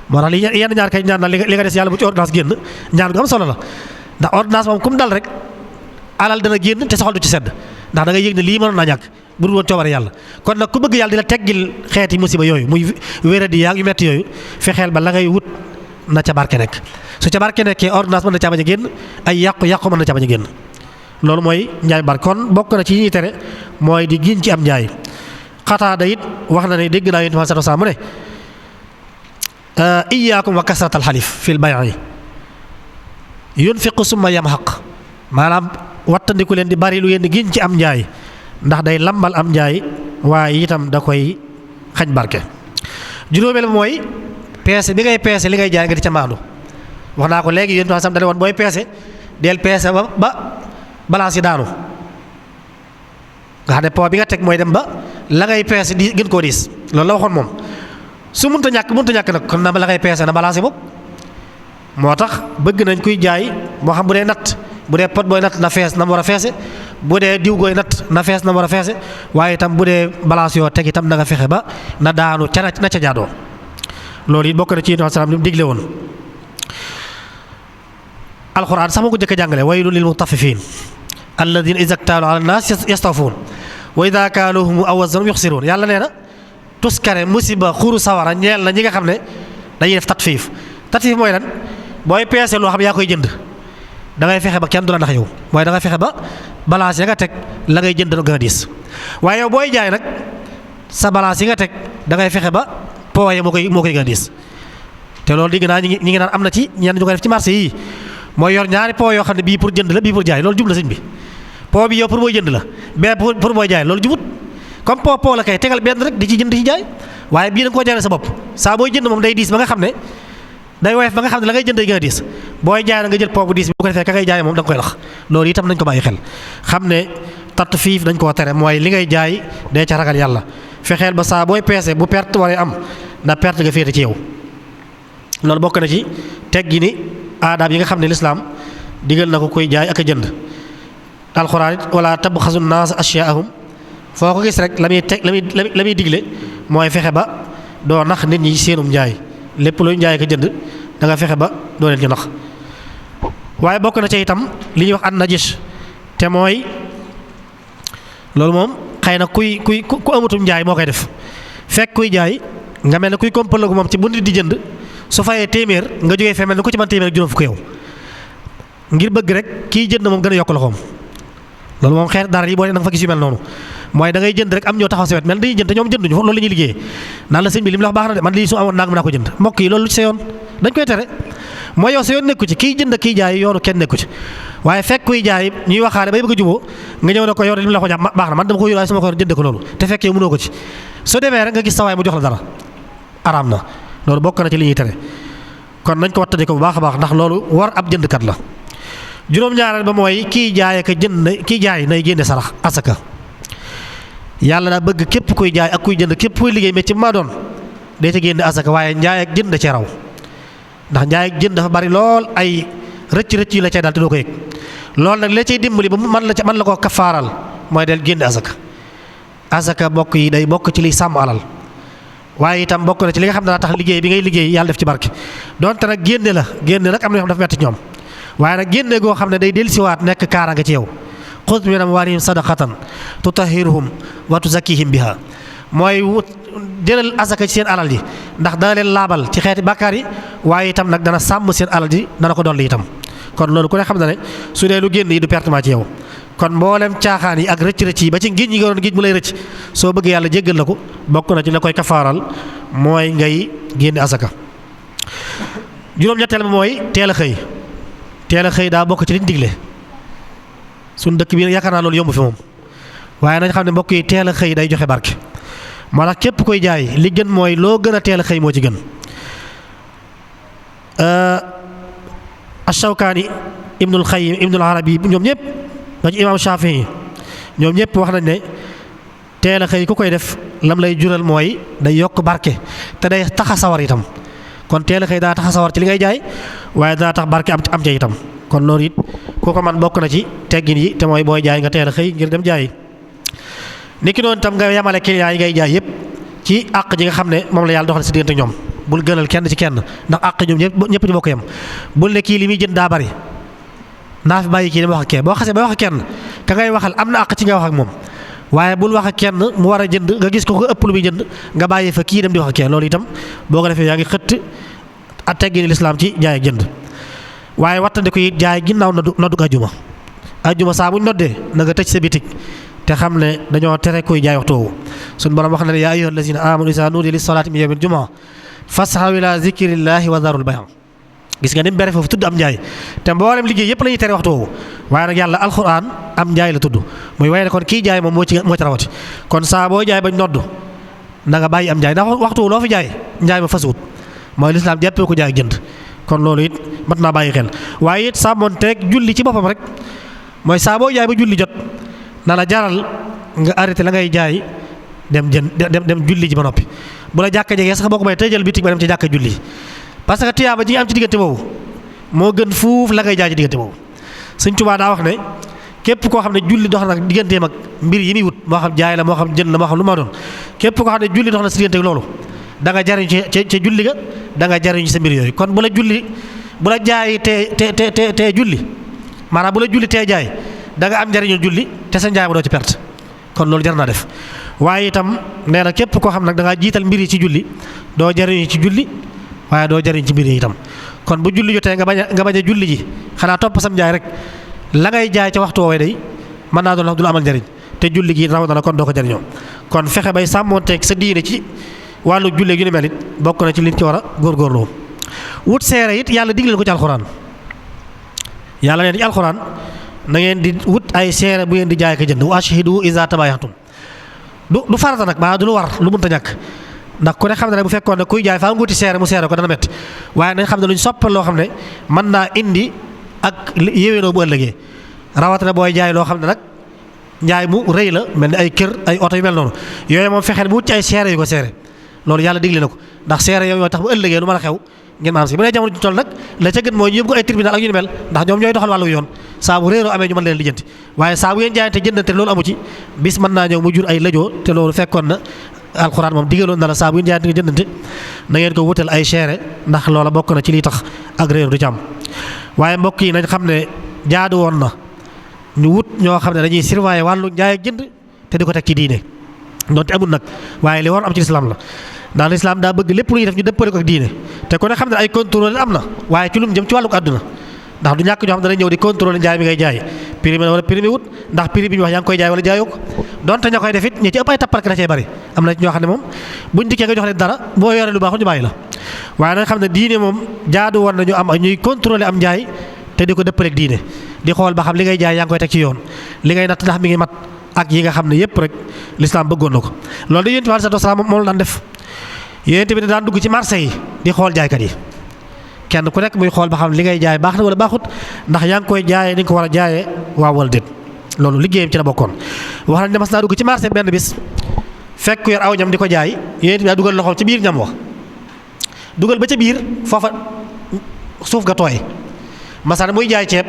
moo tax li yenn ñaar kay ñaan na li nga des yàlla bu ci ordonnance génn ñaan gu am solo la ndax ordonnance moom kum dal rek alal dana génn te soxal du ci sedd ndax da ngay yëg ne lii mënoon naa ñàkk bu dul woon coobare yàlla kon nag ku bëgg yàlla di la teggil xeeti musiba yooyu muy wéradi yaa yu metti yooyu fexeel ba la ngay wut na ca barke nekk su ca barke nekkee ordonnance mën na caa bañ a génn ay yàqu-yàqu mën na caa bañ a génn loolu mooy njaay barke. kon bokk na ci yi ñuy tere mooy di giñ ci am njaay. Xataada it wax na ne dégg naa Yonent bi sallallahu alayhi wasallam mu ne iyyaakum wa kasratal xalif fil bay'i yunfiqu summa yamhaq, maanaam wattandiku leen di bari lu ngeen di giñ ci am njaay ndax day lambal am njaay waaye itam da koy xañ barke. Juróomeel mooy peese bi ngay peese li ngay jaay nga di ca maandu. wax naa ko léegi Yonent bi sam dane woon booy peese del peese ba balance yi daanu nga xam ne poids bi nga teg mooy dem ba la ngay peese di gën koo diis, loolu la waxoon moom. su mënta ñàkk nag kon na la ngay peese na balance boobu. moo tax bëgg nañ kuy jaay moo xam bu dee natt, bu dee pot booy natt na fees na mu war a feese, bu dee diw gooy natt na fees na mu war a feese, waaye itam bu dee balance yoo teg itam na nga fexe ba na daanu ca na ca jaadoo. loolu it bokk na ci Yonent bi salaam li mu digle woon. alxuraan sax moo ko jëkk a jàngale waylun lil mutaffifin alladina iza ktaalu ala naas yastawfuun wa ida kaaluhum aw wazanuhum yuxsiruun. yàlla nee na tuskare musiba xuru sawara ñeel na ñi nga xam ne dañuy def tatfiif mooy lan booy peese loo xam yaa koy jënd da ngay fexe ba kenn du la nax yow, mooy da ngay fexe ba balance ya nga teg la ngay jënd gën a diis. waaye yow booy jaay nag sa balance yi nga teg da ngay fexe ba poids moo koy gën a diis. te loolu digg naa ñi ngi naan am na ci ñenn ñu ko def ci marché yii mooy yor ñaari poids yoo xam ne bii pour jënd la bii pour jaay, loolu jub la sëñ bi. poids bi yow pour booy jënd la mais pour booy jaay loolu jubut. comme poids la kay tegal benn rek di ci jënd di ci jaay, waaye bii da nga koo jaay sa bopp saa booy jënd moom day diis ba nga xam ne day woyof ba nga xam ne la ngay jënd day gën a diis. booy jaay na nga jël poids bu diis bi bu ko defee ka ngay jaay moom da nga koy lax. loolu itam nañ ko bàyyi xel xam ne tatfiif dañ koo tere, mooy li ngay jaay dee ca ragal yàlla. fexeel ba saa booy peese bu perte waree am na perte nga féete ci yow. loolu bokk na ci teggi ni aadaab yi nga xam ne lislaam digal na ko koy jaay ak a jënd. alxuraan it wala tabxasu naas ashyaahum, foo ko gis rek la muy digle mooy fexe ba doo nax nit ñi seenum njaay. lépp luy njaay ak a jënd da nga fexe ba doo leen ci nax. waaye bokk na ci itam li ñuy wax an najis, te mooy loolu moom xëy na ku amatum njaay moo koy def. fekk kuy jaay nga mel ne kuy kompalagu moom ci bu nit di jënd su fayee téeméer nga jógee fee mel ne ku ci mën téeméer ak juróom fukk yow ngir bëgg rek kiy jënd moom gën a yokk loxoom. loolu moom xeet dara yi boo nee da nga fa gis yu mel noonu, mooy da ngay jënd rek am ñoo taxaw sa wet mel dañuy jënd te ñoom jënduñu loolu la ñuy liggéeyee naan la sëñ bi li mu la wax baax na de man lii su amoon naag mën naa ko jënd. mbokk yi loolu ci sa yoon dañ koy tere, mooy yow sa yoon nekku ci kiy jënd ak kiy jaay yoonu kenn nekku ci. waaye fekk kuy jaay ñuy waxaale bay bëgg a juboo nga ñëw ne ko yow de li mu la ko jàpp baax na man dama ko yor waaye sama ko jënd ko loolu te fekk yow mënoo ko ci. su demee rek nga gis sa waay mu jox la dara araam na. loolu bokk na ci li ñuy tere, kon nañ ko wattandi ko bu baax a baax ndax loolu war ab jëndkat la. juróom-ñaareel ba mooy kiy jaay ak jënd kiy jaay nay génne sarax asaka. yàlla daa bëgg képp kuy jaay ak kuy jënd képp kuy liggéey métier maa doon day ca génne asaka, waaye njaay ak jënd ci raw ndax njaay ak jënd dafa bari lool ay rëcc yu la cay daal te doo ko yëg. loolu nag la cay dimbali ba man la koo kafaaral mooy del génne asaka. asaka bokk yi day bokk ci liy sàmm alal, waaye itam bokk na ci li nga xam ne daa tax liggéey bi ngay liggéey yàlla def ci barke. donte nag génne nag am na yoo xam dafa metti ñoom, waaye nag génne goo xam ne day dellusiwaat nekk kaaraange ci yow. xud min amwaalihim sadaqatan tutahhiruhum wa tuzakkihim biha, mooy jëlal asaka ci seen alal ji ndax dana leen laabal ci xeeti bàkkaar yi, waaye itam nag dana sàmm seen alal ji dana ko dolli itam. kon loolu ku ne xam na ne su dee lu génn yi du pertement ci yow. kon mboolem caaxaan yi ak rëcc yi ba ci géej ñi nga doon géej mu lay rëcc soo bëggee yàlla jéggal la ko bokk na ci la koy kafaaral mooy ngay génne asaka. juróom-ñetteel ba mooy teel a xëy daa bokk ci liñ digle. suñ dëkk bi yaakaar naa loolu yomb fi moom, waaye nañ xam ne mbokk yi teel a xëy day joxe barke. moo tax képp koy jaay li gën mooy loo gën a teel a xëy moo ci gën. Ash-Shawkaani Ibnul Xayyim Ibnul Arabi ñoom ñëpp ba ci imaam Shafii ñoom ñëpp wax nañ ne teel a xëy ku koy def lam lay jural mooy day yokk barke te day tax a sawar itam. kon teel a xëy daa tax a sawar ci li ngay jaay waaye daa tax barke am ca itam. kon loolu it ku ko man bokk na ci teggin yi te mooy booy jaay nga teel a xëy ngir dem jaayi. niki noonu tam nga yamale client yi ngay jaay yëpp ci àq ji nga xam ne moom la yàlla doxal si diggante ñoom. bul gënal kenn ci kenn ndax àq ñoom ñëpp ñu bokk yam. bul ne kii li muy jënd daa bari naa fi bàyyi kii dama wax ak kenn boo xasee ba wax ak kenn ka ngay waxal am na àq ci nga wax ak moom, waaye bul wax ak kenn mu war a jënd nga gis ko ëpp lu muy jënd nga bàyyi fa kii dem di wax ak kenn. loolu itam boo ko defee yaa ngi xëtt ak teggini lislaam ci jaay ak jënd. waaye wattandi ko it jaay ginnaaw noddu ajuma ajjuma saa buñ noddee na nga tëj sa bitig te xam ne dañoo tere kuy jaay waxtu woowu suñu borom wax na ne yaa ayyuhal lazina amanu izaa nuudiya lis-salaati min yawmil jumu'a fas'aw ilaa zikrillahi wa zarul bay' gis nga ni mu bere foofu tudd am njaay te mboolem liggéey yëpp la ñuy tere waxtu woowu waaye nag yàlla alxuraan am njaay la tudd muy waaye ne kon kii jaay moom moo ci rawati kon saa boo jaay bañ noddu na nga bàyyi am njaay ndax waxtu wu loo fi jaay njaay ma fasuwut mooy lislaam jàppee ko jaay jënd kon loolu it mat naa bàyyi xel waaye it sàmmonteeg julli ci boppam rek mooy saa boo jaay ba julli jot na la jaral nga arrêté la ngay jaay dem julli ji ba noppi bu la jàkka jegee sax boo ko may tëjal bitig ba dem ci jàkka julli parce que tiyaaba ji nga am ci diggante boobu moo gën fuuf la ngay jaay ci diggante boobu Sëñ Tuubaa daa wax ne képp koo xam ne julli dox na nag digganteem ak mbir yi muy wut moo xam jaay la moo xam jënd la moo xam lu ma doon képp koo xam ne julli dox na si diggante ak loolu da nga jariñ ca julli ga da nga jariñ ci sa mbir yooyu kon bu la jaay te julli maanaam bu la julli tee jaay da nga am njariñu julli te sa njaay ba doo ci perte kon loolu jar naa def waaye itam nee na képp koo xam nag da ngaa jiital mbir yi ci julli doo jariñu ci julli waaye doo jariñ ci mbir yi itam kon bu julli jotee nga bañ a julli ji xanaa topp sam njaay rek la ngay jaay ca waxtu woowee day mën naa doon du la amal njariñ te julli gi raw na la kon doo ko jariñoo kon fexe bay sàmmoonteeg sa diine ci wàllu jullee yu ni mel it bokk na ci liñ ci war a góorgóorloo wut seere it yàlla digle ko ci alxuraan yàlla neen ci alxuraan na ngeen di wut ay seere bu ngeen di jaay ko jënd wa ashhidu iza tabayatum du farata nag ba du lu war lu mënta ñàkk ndax ku ne xam ne ne bu fekkoon ne kuy jaay faa nga wuti seere mu seere ko dana metti waaye nañ xam ne luñ soppal loo xam ne mën naa indi ak yéwénoo bu ëllëgee rawatina booy jaay loo xam ne nag njaay mu rëy la mel ni ay kër ay oto yu mel noonu yooyu moom fexeel bu wut ci ay seere yu ko seere loolu yàlla digle na ko ndax seere yooyu yoo tax bu ëllëgee lu mën a xew ngeen maanaam si bu dee jamono ji toll nag la ca gën mooy ñu yóbbu ko ay tribunal ak yu ni mel ndax ñoom ñooy doxal wàllu yoon saa bu réeroo amee ñu mën leen lijjanti waaye saa bu ngeen jaayante jëndante loolu amu ci bis mën naa ñëw mu jur ay lëjoo te loolu fekkoon na alxuraan moom digaloon na la saa bu ngeen jaayante nga jëndante na ngeen ko wutal ay seere ndax loola bokk na ci liy tax ak réer du ci am waaye mbokk yi nañ xam ne jaadu woon na ñu wut ñoo xam ne dañuy surveiller wàllu njaay ak jënd te di ko teg ci diine donte amul nag waaye li war am ci lislaam la ndax lislaam daa bëgg lépp lu ñuy def ñu dëppale ko ak diine te ku ne xam ne ay contrôle am na waaye ci lu mu jëm ci wàllu àdduna ndax du ñàkk ñoo xam ne dañuy ñëw di contrôler njaay mi ngay jaay prix wala prix wut ndax prix bi ñu wax yaa ngi koy jaay wala jaayoo ko donte ña koy def it ñi ci ëpp ay tappalkat da cee bari am na ci ñoo xam ne moom buñ dikkee nga jox leen dara boo yoree lu baaxul ñu bàyyi la waaye nag xam ne diine moom jaadu woon nañu am ñuy contrôler am njaay te di ko dëppale ak diine di xool ba xam li ngay jaay yaa ngi koy teg ci yoon li ngay natt ndax mi ngi mat ak yi nga xam ne yëpp rek lislaam bëggoon na ko loolu da yonent bi alayhi salaam moom la daan def yonent bi daan dugg ci marché yi di xool jaaykat yi kenn ku nekk muy xool ba xam li ngay jaay baax na wala baaxut ndax yaa ngi koy jaayee ni nga ko war a jaayee waaw wala déet loolu liggéeyam ci la bokkoon wax nañ ne mas naa dugg ci marché benn bis fekk yor aw ñam di ko jaay yonent bi daa dugal loxoom ci biir ñam wax dugal ba ca biir foofa suuf ga tooy masana muy jaay ceeb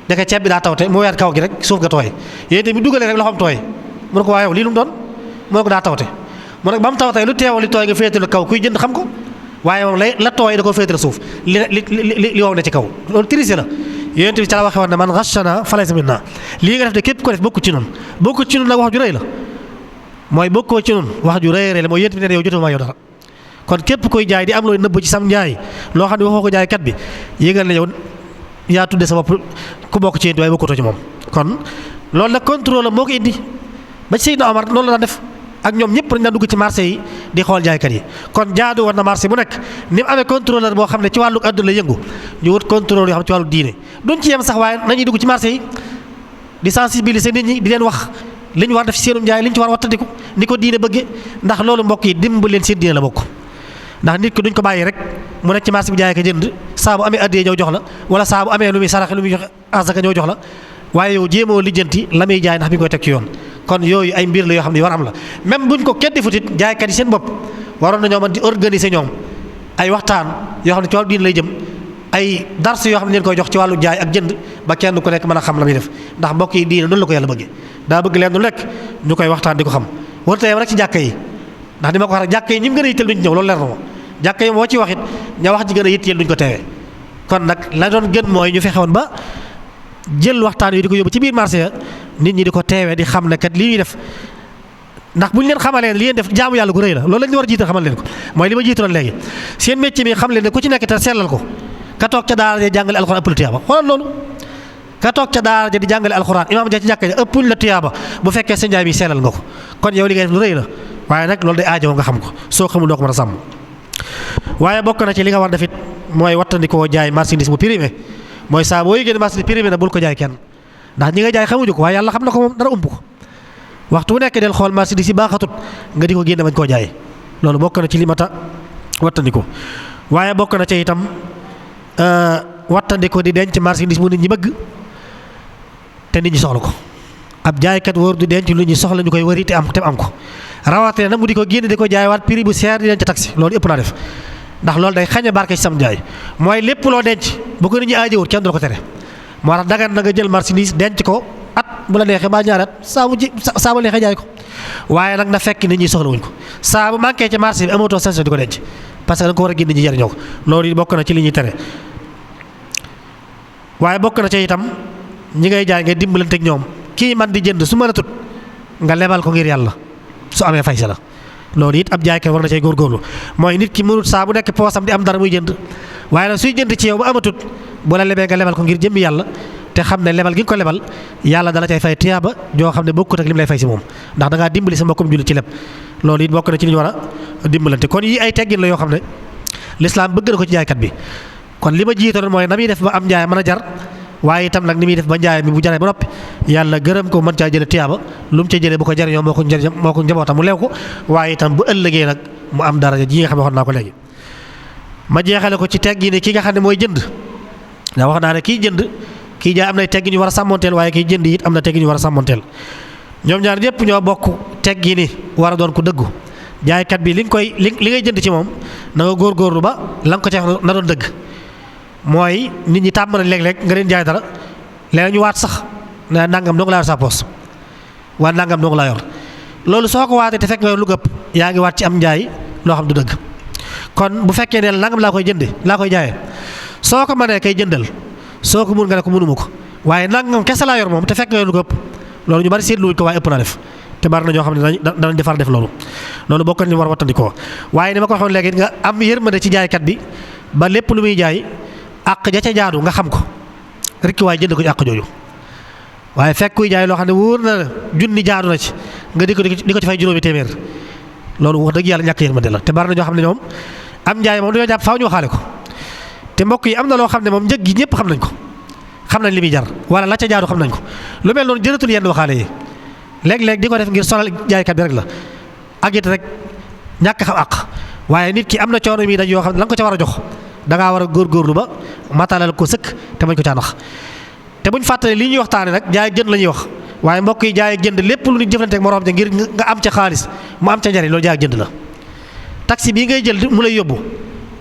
daka ceeb bi daa tawte mu weer kaw gi rek suuf ga tooy yonent bi dugalee rek loxoom tooy mu ne ko waa yow lii lu mu doon mu ne ko daa tawte mu ne ba mu tawtee lu teewal li tooy nga féetalu kaw kuy jënd xam ko waaye moom la tooy da ko féetal suuf li wow ne ci kaw loolu triché la yonent bi ca la waxee woon ne man ghashana falaysa minna lii nga def de képp ko def bokku ci noonu bokku ci noonu nag wax ju rëy la mooy bokkoo ci noonu wax ju rëy la mooy yonent bi ne yow jotuma yow dara kon képp koy jaay di am looy nëbb ci sam njaay loo xam ne waxoo ko jaay kat bi yégal ne yow yaa tudde sa bopp ku bokk ci yéen waaye bokkutoo ci moom kon loolu nag contrôle moo ko indi ba ci Seydina Omar loolu la def ak ñoom ñëpp dañ daan dugg ci marché yi di xool jaaykat yi kon jaadu war na marché bu nekk ni mu amee contrôleur boo xam ne ci wàllu àdduna la yëngu ñu wut contrôleur yoo xam ne ci wàllu diine duñ ci yem sax waaye nañuy dugg ci marché yi di sensibiliser nit ñi di leen wax li ñu war def ci seenum njaay li ñu ci war wattandiku ni ko diine bëggee ndax loolu mbokk yi dimbali leen seen diine la bokk ndax nit ki duñ ko bàyyi rek mu nekk ci marché bi jaay ko jënd saa bu amee addiyee ñëw jox la wala saa bu amee lu muy saraxe lu muy joxe asaka ñëw jox la waaye yow jéemoo lijjanti la muy jaay ndax mi ngi koy teg ci yoon kon yooyu ay mbir la yoo xam ne war am la même buñ ko kenn defut it jaaykat yi seen bopp waroon nañoo mën di organiser ñoom ay waxtaan yoo xam ne ci wàllu diine lay jëm ay dars yoo xam ne leen koy jox ci wàllu jaay ak jënd ba kenn ku nekk mën a xam la muy def ndax mbokk yi diine noonu la ko yàlla bëggee daa bëgg leen lu nekk ñu koy waxtaan di ko xam warut a yem rek ci jàkka yi ndax ni ma ko waxee jàkka yi ñi mu gën a yitteel duñ ñëw loolu leer na ma jàkka yi moo ci wax it ña wax ji gën a yitteel duñ ko teewee kon nag la doon gën mooy ñu fexe woon ba jël waxtaan yi di ko yóbbu ci biir marché ya nit ñi di ko teewee di xam ne kat lii ñuy def ndax bu ñu leen xamalee li ngeen def jaamu yàlla gu rëy la loolu la ñu war a jiital xamal leen ko mooy li ma jiitaloon léegi seen métier mi xam leen ne ku ci nekk te sellal ko ka toog ca daara jàngale alxuraan ëpp tiyaaba xoolal loolu ka toog ca daara ja di jàngale alxuraan imaam ja ci jàkka ja ëppuñ la tuyaaba bu fekkee sa njaay mi sellal nga ko kon yow li ngay def lu rëy la waaye nag loolu day aajowoo nga xam ko soo xamul doo ko mën a sàmm. waaye bokk na ci li nga war defit mooy wattandikoo jaay marchandise bu primé mooy saa boo yëgee marchandise primé na bul ko jaay kenn ndax ñi nga jaay xamuñu ko waaye yàlla xam na ko moom dara ump ko waxtu bu nekk del xool marchandise yi baaxatut nga di ko génne bañ koo jaay loolu bokk na ci li mata wattandiko waaye bokk na ci itam wattandiko di denc marchandise bu nit ñi bëgg te nit ñi soxla ko ab jaaykat wóor du denc lu ñuy soxla ñu koy wëri te am ko rawatina nag mu di ko génne di ko jaaywaat prix bu seer di leen ca taxi loolu ëpp naa def ndax loolu day xañ a barke ci sam jaay mooy lépp loo denc bu ko nit ñi aajowut kenn du la ko tere moo tax dagan na nga jël marchandise denc ko at bu la neexee ba ñaari at saa bu neexee jaay ko waaye nag na fekk nit ñi soxla wuñ ko saa bu manqué ci marché bi amatoo sensé di ko denc parce que da nga ko war a génne ñi jariñoo ko loolu it bokk na ci li ñuy tere waaye bokk na ci itam ñi ngay jaay nga dimbalanteeg ñoom kii man di jënd su mën a tut nga lebal ko ngir yàlla su amee fay sa la loolu it ab jaaykat war na cay góorgóorlu mooy nit ki mënut saa bu nekk poosam di am dara muy jënd waaye nag suy jënd ci yow ba amatut bu la lebee nga lebal ko ngir jëmmi yàlla te xam ne lebal gi nga ko lebal yàlla dala cay fay tiyaaba joo xam ne bokkut ak lim lay fay si moom ndax da ngaa dimbali sa mbokkum jullit ci leb loolu it bokk na ci li ñu war a dimbalante kon yi ay teggin la yoo xam ne lislaam bëgg na ko ci jaaykat bi kon li ma jiitaloon mooy na muy def ba am njaay mën a jar waaye itam nag ni muy def ba njaay mi bu jaree ba noppi yàlla gërëm ko mën caa jële tiyaaba lu mu ca jëlee bu ko jariñoo moo ko njabootam mu leew ko waaye itam bu ëllëgee nag mu am daraja ji nga xam ne waxoon naa ko léegi ma jeexale ko ci teggi ni ki nga xam ne mooy jënd ndax wax naa ne kii jënd kii jaay am nay teggi ñu war a sàmmonteel waaye kii jënd it am na teggi ñu war a sàmmonteel ñoom ñaar ñëpp ñoo bokk teggi ni war a doon ko dëggu jaaykat bi li ngay jënd ci moom na nga góorgóorlu ba la nga ko ci wax na doon dëgg mooy nit ñi tàmm na léeg-léeg nga leen jaay dara léeg ñu waat sax ne nangam dong laa yor sa poos waa nangam dong laa yor loolu soo ko waatee te fekk nga yor lu gëpp yaa ngi waat ci am njaay loo xam du dëgg kon bu fekkee ne nangam laa koy jënde laa koy jaayee soo ko mënee kay jëndal soo ko mun nga ne ko mënuma ko waaye nangam kese laa yor moom te fekk nga yor lu gëpp loolu ñu bari seetluwuñ ko waaye ëpp na def te bari na ñoo xam ne danañ defar def loolu bokk nañu war a wattandikoo waaye ni ma ko waxoon léegi nga am yërmande ci jaaykat bi ba lépp lu muy jaay àq ja ca jaadu nga xam ko rek waaye jënd ko ci àq jooju waaye fekk kuy jaay loo xam ne wóor na junni jaadu na ci nga di ko ci fay juróomi téeméer loolu wax dëgg yàlla ñàkk yërmande la te bari na ñoo xam ne ñoom am njaay moom dañoo jàpp faaw ñu waxaale ko te mbokk yi am na loo xam ne moom njëg gi ñëpp xam nañ ko xam nañ li muy jar wala la ca jaadu xam nañ ko lu mel noonu jëratul yenn waxaale yi léeg-léeg di ko def ngir sonal jaaykat bi rek la ak it rek ñàkk xam àq waaye nit ki am na coono mi daj yoo xam ne la nga ko ca war a jox dangaa war a góorgóorlu ba matalal ko sëkk te bañ ko caa nax te buñ fàttale li ñuy waxtaane nag jaay jënd la ñuy wax waaye mbokk yi jaay jënd lépp lu nit jëflante ak moroom ja ngir nga am ca xaalis mu am ca njariñ loolu jaay jënd la taxi bii ngay jël mu lay yóbbu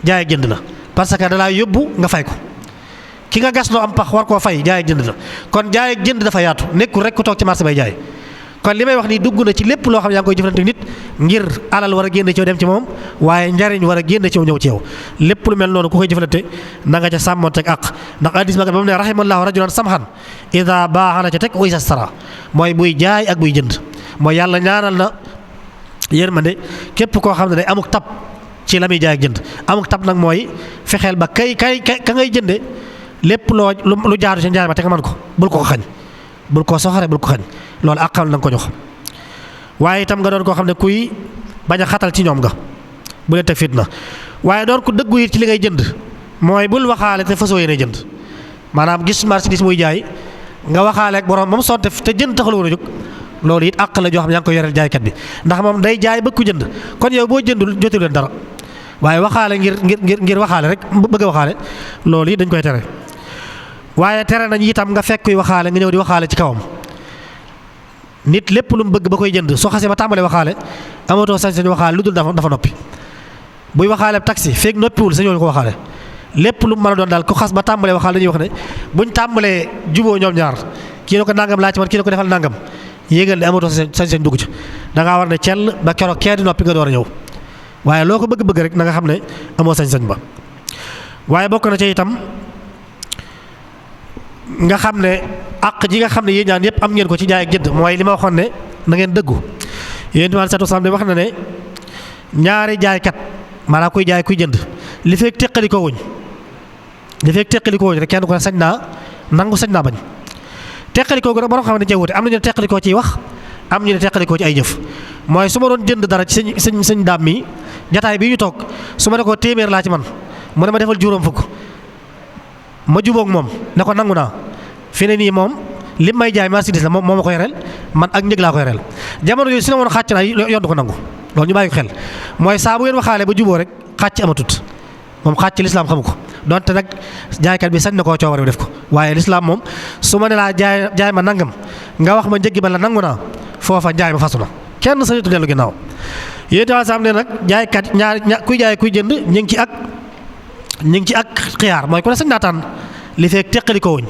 jaay jënd la parce que da laa yóbbu nga fay ko ki nga gas loo am pax war koo fay jaay jënd la kon jaay jënd dafa yaatu nekkul rek ku toog ci marché bay jaay kon li may wax nii dugg na ci lépp loo xam ne yaa ngi koy jëflante nit ngir alal war a génne ci yow dem ci moom waaye njariñ war a génne ci yow ñëw ci yow lépp lu mel noonu ku koy jëflante na nga ca sàmmonteeg àq ndax hadiis ba mu ne rahimallahu rajulan samhan ida baaxa na ca teg wa isa stara mooy buy jaay ak buy jënd mooy yàlla ñaanal na yërmande képp koo xam ne day amuk tab ci la muy jaay ak jënd amuk tab nag mooy fexeel ba ka ngay jënde lépp lu jaadu ci njaay ma te nga mën ko bul ko xañ bul ko soxare bul ko xañ loolu àqal na nga ko jox waaye itam nga doon koo xam ne kuy bañ a xatal ci ñoom nga bu leen teg fitna waaye doon ko dëggu it ci li ngay jënd mooy bul waxaale te fasoo yéene jënd maanaam gis marchandise muy jaay nga waxaale ak borom moom sonte te jënd taxul woon a jóg loolu it àq la joo xam ne yaa ngi koy yoreel jaaykat bi ndax moom day jaay bëgg ku jënd kon yow boo jëndul jotu leen dara waaye waxaale ngir waxaale rek bëgg a waxaale loolu it dañ koy tere waaye tere nañ itam nga fekk kuy waxaale nga ñëw di waxaale ci kawam nit lépp lu mu bëgg ba koy jënd soo xasee ba tàmbalee waxaale amatoo sañ-sañ waxaale lu dul dafa noppi buy waxaale taxi feeg noppiwul sañoo ko waxaale lépp lu mu mën a doon daal ku xas ba tàmbalee waxaale dañuy wax ne buñ tàmbalee juboo ñoom ñaar kii na ko nangam laa ci man kii na ko defal nangam yéegal ne amatoo sañ-sañ dugg ci da ngaa war ne cell ba keroog kee di noppi nga door a ñëw waaye loo ko bëgg-bëgg rek na nga xam ne amoo sañ-sañ ba waaye bokk na ci itam nga xam ne àq ji nga xam ne yéen ñaan yëpp am ngeen ko ci jaay ak jënd mooy li ma waxoon ne na ngeen dëggu yéen tamit satu sam ne wax na ne ñaari jaaykat maanaam kuy jaay kuy jënd li fekk teqali ko wuñ rek kenn ko ne sañ naa nangu sañ naa bañ teqalikoo gu nag borom xam ne dañ cee wute am na ñu ne teqalikoo ciy wax am ñu ne teqalikoo ci ay jëf mooy su ma doon jënd dara ci sëñ daam mi jataay bii ñu toog su ma ne ko téeméer laa ci man mu ne ma defal juróom fukk ma jubóog moom ne ko nangu naa fi ne nii moom li may jaay marchandise la moom moo ma ko yoreel man ak njëg laa ko yoreel jamono yooyu su ne woon xàcc na yoon du ko nangu loolu ñu bàyyi ko xel mooy saa bu ngeen waxaale ba juboo rek xàcc amatut moom xàcc lislaam xamu ko donte nag jaaykat bi sañ na koo coobare def ko waaye lislaam moom su ma ne laa jaay ma nangam nga wax ma njëggi ba la nangu naa foofa jaay ma fasu na kenn sañutu dellu ginnaaw yéen tamit sax ne nag jaaykat kuy jaay kuy jënd ñu ngi ci ak xiyaar mooy ku ne sañ naa tànn li fekk teqalikoo wuñ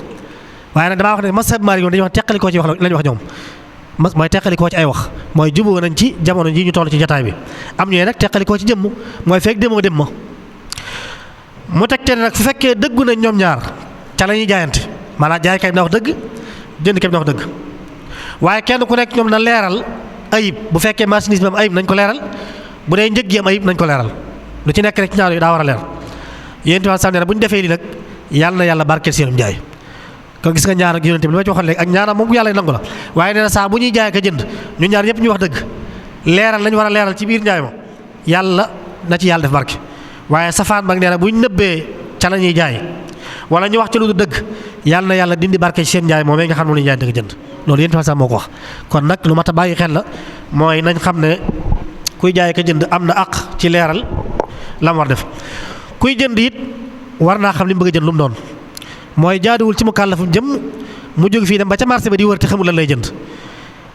waaye nag damaa wax ne masab Maalik yoon dañuy wax teqalikoo ci wax lañu wax ñoom mooy teqalikoo ci ay wax mooy juboo nañ ci jamono ji ñu toll ci jotaay bi am ñooy nag teqalikoo ci jëmm mooy fekk demoo dem ma mu teg te nag fu fekkee dëggu nañ ñoom ñaar ca la ñuy jaayante maanaam jaaykat bi na wax dëgg jëndkat bi na wax dëgg waaye kenn ku nekk ñoom na leeral ayib bu fekkee marchandise bi am ayib nañ ko leeral bu dee njëg yi am ayib nañ ko leeral lu ci nekk rek ci ñaar yooyu daa war a leer yéen tamit sax nee na bu ñu defee lii nag yàlla na yàlla barkeel seenum jaay kon gis nga ñaan ak yonent bi li ma ci waxoon léegi ak ñaanam moom yàlla nangu la waaye nee na saa bu ñuy jaay ka jënd ñu ñaar ñëpp ñu wax dëgg leeral lañu war a leeral ci biir njaay ma yàlla na ci yàlla def barke waaye safaan mag nee na bu ñu nëbbee ca la ñuy jaay wala ñu wax ci lu du dëgg yàlla na yàlla dindi barke ci seen njaay moom nga xam ne moom la ñuy jaay dëgg jënd loolu yéen tamit sax moo ko wax kon nag lu mat a bàyyi xel la mooy nañ xam ne kuy jaay ka jënd am na àq ci leeral la mu war def kuy jënd it war naa xam li mu bëgg a jënd lu mu doon mooy jaaduwul ci mu kàllafum jëm mu jóg fii dem ba ca marché ba di wër te xamul lan lay jënd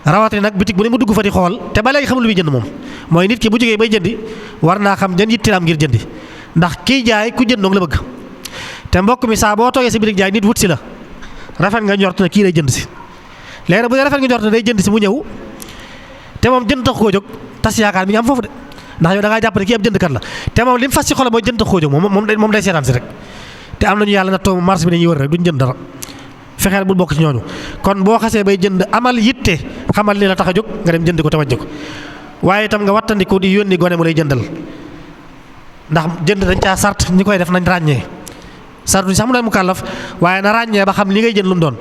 rawatina nag bitig bu ne mu dugg fa di xool te ba léegi xamul lu muy jënd moom mooy nit ki bu jógee bay jëndi war naa xam jën yittilaam ngir jëndi ndax kiy jaay ku jënd la bëgg te mbokk mi saa boo toogee sa bitig jaay nit wut si la rafet nga njort na kii lay jënd si léegi nag bu dee rafet nga njort na day jënd si mu ñëw te moom jënd tax koo jóg tas yaakaar mi ngi am foofu de ndax yow da ngaa jàpp ne kii ab jëndkat la te moom li mu fas ci xolam mooy jënd tax koo jóg moom day seetaan si rek te am nañu yàlla na toog marché bi dañuy wër rek duñ jënd dara fexeel bul bokk ci ñooñu kon boo xasee bay jënd amal yitte xamal li la tax a jóg nga dem jënd ko te wàññi ko waaye itam nga wattandiku di yónni gone mu lay jëndal ndax jënd dañ caa sart ñi koy def nañ ràññee sartuñ sax mu ne mu kàllaf waaye na ràññee ba xam li ngay jënd lu mu doon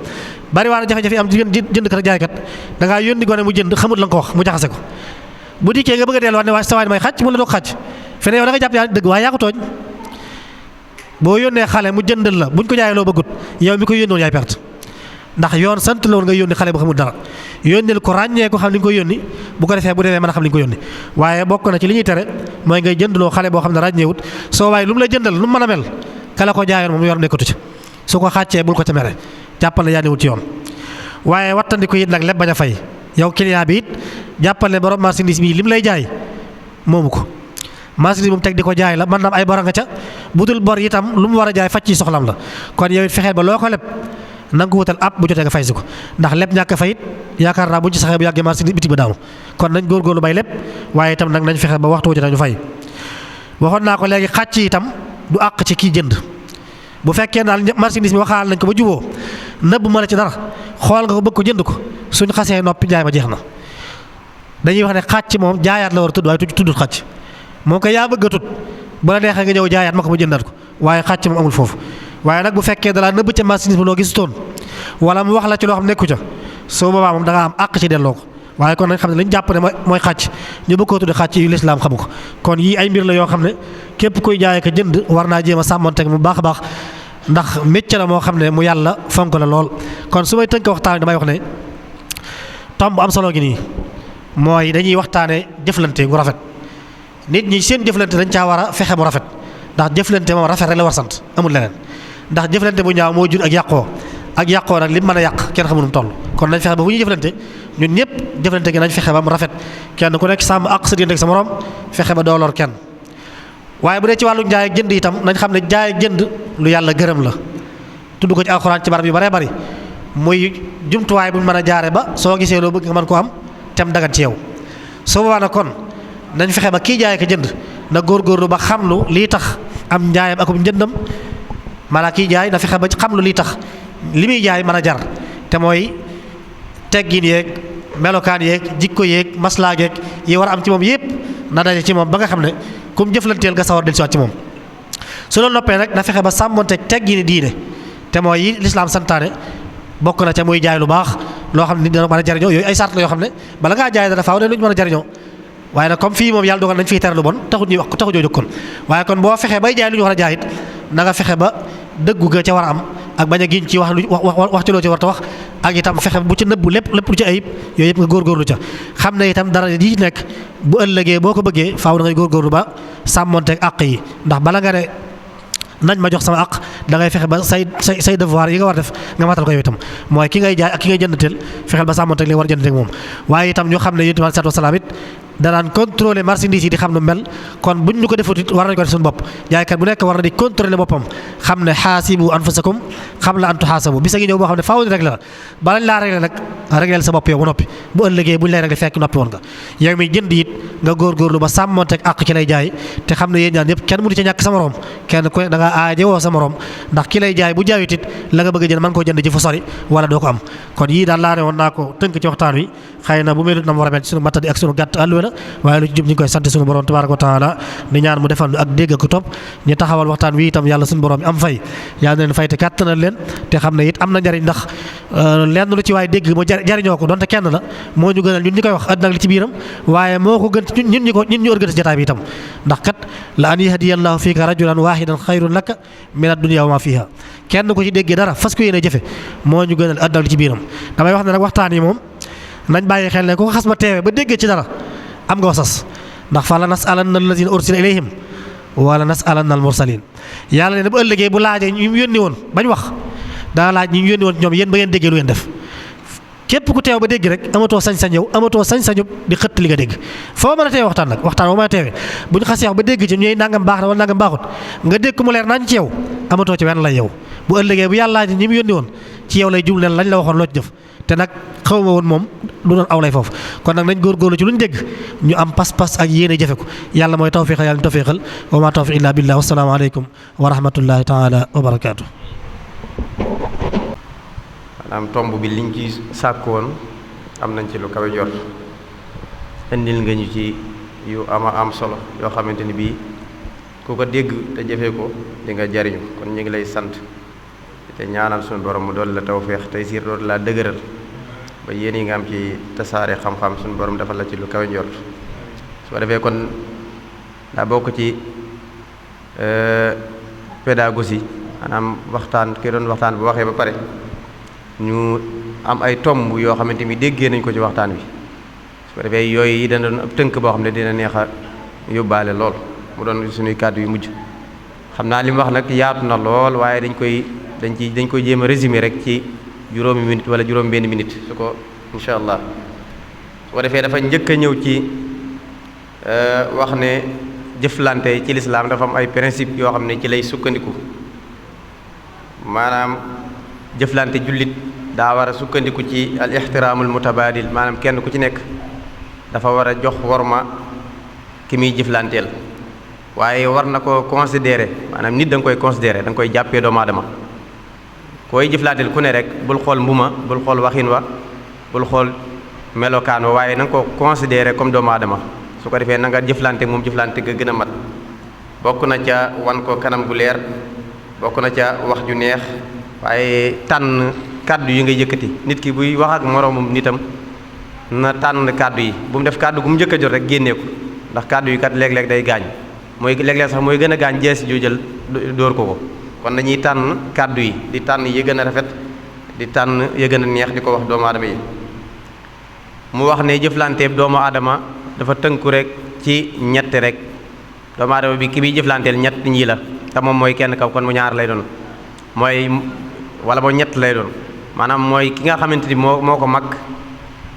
bari waa na jafe-jafe am jëndkat ak jaaykat da ngaa yónni gone mu jënd xamut la nga ko wax mu jaxase ko bu dikkee nga bëgg a delluwaat ne waa sa waay may xàcc mu la doog xàcc fene yow da nga jàpp yaa dëgg waaye yaa ko tooñ boo yónnee xale mu jëndal la buñ ko jaayee loo bëggut yow mi ko yónnoon yaay perte ndax yoon sant la woon nga yónni xale bu xamul dara yónneel ko ràññee ko xam li nga ko yónni bu ko defee bu demee mën a xam li nga ko yónni waaye bokk na ci li ñuy tere mooy ngay jëndloo xale boo xam ne ràññeewut soo waaye lu mu la jëndal lu mu mën a mel kala ko jaayoon moom yor nekkatu ci su ko xàccee bul ko ca mere jàppal ne yaa newul ci yoon waaye wattandiku it nag lépp bañ a fay yow client bi it jàppal ne borom marchandise bi lim lay jaay moomu ko marchandise moom teg di ko jaay la mën na am ay bor nga ca budul bor itam lu mu war a jaay faj ci soxlam la kon yow it fexeel ba loo ko leb na nga ko wutal app bu jotee nga fay si ko ndax lépp ñàkk a fayit yaakaar naa buñ ci saxee bu yàggee marchandise bitig ba daanu kon nañ góorgóorlu bay lépp waaye itam nag nañ fexe ba waxtu wu jotee ñu fay waxoon naa ko léegi xàcc itam du àq ci kii jënd bu fekkee daal marchandise bi waxaal nañ ko ba juboo nëbb ma la ci dara xool nga ko bëgg ko jënd ko suñ xasee noppi jaay ma jeex na dañuy wax ne xàcc moom jaayaat la war a tudd waaye tuddul xàcc moom ko yaa bëgg a tudd bu la neexee nga ñëw jaayaat ma ko mu jëndaat ko waaye xàcc moom amul foofu waaye nag bu fekkee dalaa nëbb ca marchandise bi loo gisutoon wala mu wax la ci loo xam nekku ca soo boobaa moom da nga am àq ci delloo ko waaye kon nañ xam ne li ñu jàpp ne mooy xàcc ñu bëgg koo tudde xàcc yu lislaam xamu ko kon yii ay mbir la yoo xam ne képp koy jaayee ko jënd war naa jéem a sàmmanteeg mu baax a baax ndax métier la moo xam ne mu yàlla fonk la lool kon su may tënk waxtaan damay wax ne tomb bu am solo gi nii mooy dañuy waxtaane jëflante gu rafet nit ñi seen jëflante dañ caa war a fexe mu rafet ndax jëflante moom rafet rek la war sant amul leneen ndax jëflante bu ñaaw moo jur ak yàqoo nag li mën a yàq kenn xamul nu mu toll kon nañ fexe ba bu ñuy jëflante ñun ñëpp jëflante gi nañ fexe ba mu rafet kenn ku nekk sàmm ak sa diggante ak sa morom fexe ba doo lor kenn waaye bu dee ci wàllu jaay ak jënd itam nañ xam ne jaay ak jënd lu yàlla gërëm la tudd ko ci alxuraan ci barab yu baree bari muy jumtuwaay bu ñu mën a jaare ba soo gisee loo bëgg nga mën koo am tem dagan ci yow soo boobaa nag kon nañ fexe ba kii jaay ko jënd na góorgóorlu ba xam lu lii tax am njaayam akum njëndam maanaam kii jaay na fexe ba xam lu lii tax li muy jaay mën a jar te mooy teggin yeeg melokaan yeeg jikko yeeg maslaa yeeg yi war a am ci moom yëpp na daje ci moom ba nga xam ne kum jëflanteel nga sawar del si waat ci moom su loolu noppee nag na fexe ba sàmmonteeg teggini diine te mooy yi lislaam santaane bokk na ca muy jaay lu baax loo xam ne nit dana mën a jariñoo yooyu ay sart la yoo xam ne bala ngaa jaay dara faaw ne lu ñu mën a jariñoo waaye nag comme fii moom yàlla dogal nañ fiy tere lu bon taxut ñuy wax ko taxut ñoo jóg kon waaye kon boo fexee bay jaay lu ñu war a jaay it na nga fexe ba dëggu ga ca war a am ak bañ a giñ ci wax ci loo ci war ta wax ak itam fexe bu ci nëbbu lépp lu ci ayib yooyu yëpp nga góorgóorlu ca xam ne itam dara ji nekk bu ëllëgee boo ko bëggee faaw da ngay góorgóorlu ba sàmmonteeg àq yi ndax bala nga ne nañ ma jox sama àq da ngay fexe ba say devoir yi nga war def nga matal ko yow itam mooy ki ngay jaay ak ki ngay jëndateel fexeel ba sàmmonteeg li nga war a jëndateeg moom waaye itam ñu xam ne yonent bi sallallahu alayhi wasallam it danaan contrôler marchandise yi di xam nu mel kon buñ ñu ko defut it war nañ ko def suñu bopp jaaykat bu nekk war na di contrôler boppam xam ne xaasibu anfusakum qabla an tuhaasabu bisa ngi ñëw boo xam ne faaw ni rek la balañ laa régler nag régleel sa bopp yow ba noppi bu ëllëgee buñ lay régler fekk noppi woon nga yow mi jënd it nga góorgóorlu ba sàmmonteeg àq ki lay jaay te xam ne yéen ñaan yëpp kenn mënu ci ñàkk sa morom kenn ku ne da nga aajowoo sa morom ndax ki lay jaay bu jaayut it la nga bëgg a jënd mën koo jënd ji fu sori wala doo ko am kon yii daal laa ne woon naa ko tënk ci waxtaan wi xëy na bu melut na mu war a mel ci sunu mattadi ak sunu gàtt àlluwe la waaye lu ci jub ñu ngi koy sant sunu borom tabaaraka wa taala di ñaan mu defal ak dégg ak topp ñu taxawal waxtaan wi itam yàlla sunu borom am fay yàlla na leen fay te kàttanal leen te xam ne it am na njariñ ndax lenn lu ci waaye dégg mu jariñoo ko donte kenn la moo ñu gënal ñun ñi koy wax àddina ak li ci biiram waaye moo ko gën ñun ñu organise jotaay bi itam ndax kat la an yahdiyallahu fiika rajulan wahidan xayrun laka min ad-dunya wa ma fiha kenn ku ci déggee dara fas ko yéene jëfe moo ñu gënal àddina ak li ci biiram damay wax ne nag waxtaan yi moom nañ bàyyi xel ne ku ko xas ba teewe ba déggee ci dara am nga wasas ndax fa la nasalanna allazina ursila ilayhim wala nasalanna al mursalin yàlla ne bu ëllëgee bu laajee ñu yónni woon bañ wax daa laaj ñu yónni woon ñoom yéen ba ngeen déggee lu ngeen def képp ku teew ba dégg rek amatoo sañ-sañ yow amatoo sañ-sañu di xëtt li nga dégg foo mën a teewe waxtaan nag waxtaan boo mën a teewee bu ñu xasee wax ba dégg ci ñuy nangam baax na wala nangam baaxut nga dégg ko mu leer nañ ci yow amatoo ci wenn lay yow bu ëllëgee bu yàlla laaj ñi mu yónni woon ci yow lay jublu leen lañ la waxoon loo ci def te nag xaw ma woon moom du doon aw lay foofu kon nag nañ góorgóorlu ci lu ñu dégg ñu am pas-pas ak yéene jëfe ko yàlla mooy tawfiqal yàlla ñu tawfiqal wa ma tawfiq illa billah wassalaamu aleykum wa rahmatullahi taala wa barakaatu. maanaam tomb bi liñ ci sàkkoon am nañ ci lu kawe jot indil nga ñu ci yu am solo yoo xamante ni bii ku ko dégg te jëfee ko di nga jariñu kon ñu ngi lay sant te ñaanal suñu borom mu doon la tawfeex tey siir doon laa dëgëral ba yéen yi nga am ci tasaare xam-xam suñu borom defal la ci lu kawe njort su ko defee kon daa bokk ci pédagogie maanaam waxtaan ki doon waxtaan bu waxee ba pare ñu am ay tomb yoo xamante ni déggee nañ ko ci waxtaan wi su ko defee yooyu yi dana doon ab tënk boo xam ne dina neex a yóbbaale lool mu doon suñuy kàddu yu mujj xam naa li mu wax nag yaatu na lool waaye dañ koy jéem a résumé rek ci juróomi minute wala juróom benn minute su ko incha allah su ko defee dafa njëkk a ñëw ci wax ne jëflante ci lislaam dafa am ay principe yoo xam ne ci lay sukkandiku maanaam jëflante jullit daa war a sukkandiku ci al ixtiraamul mutabaadil maanaam kenn ku ci nekk dafa war a jox worma ki muy jëflanteel waaye war na ko considérer maanaam nit da nga koy considérer da nga koy jàppee doomu aadama koy jëflanteel ku ne rek bul xool mbuma bul xool waxin wa bul xool melokaan wa waaye na nga ko considérer comme doomu aadama su ko defee na nga jëflante moom jëflante ga gën a mat bokk na ca wan ko kanam gu leer bokk na ca wax ju neex waaye tànn kàddu yi ngay yëkkati nit ki buy wax ak moroomum nitam na tànn kàddu yi bu mu def kàddu gu mu njëkk a jot rek génnee ko ndax kàddu yi kat léeg-léeg day gaañ mooy léeg-léeg sax mooy gën a gaañ jeesi joo jël dóor ko kon dañuy tànn kàddu yi di tànn yi gën a rafet di tànn yi gën a neex di ko wax doomu aadama yi mu wax ne jëflanteeb doomu aadama dafa tënku rek ci ñett rek doomu aadama bi ki muy jëflanteel ñett ñii la te moom mooy kenn kaw kon mu ñaar lay doon mooy wala boo ñett lay doon maanaam mooy ki nga xamante ni moo ko mag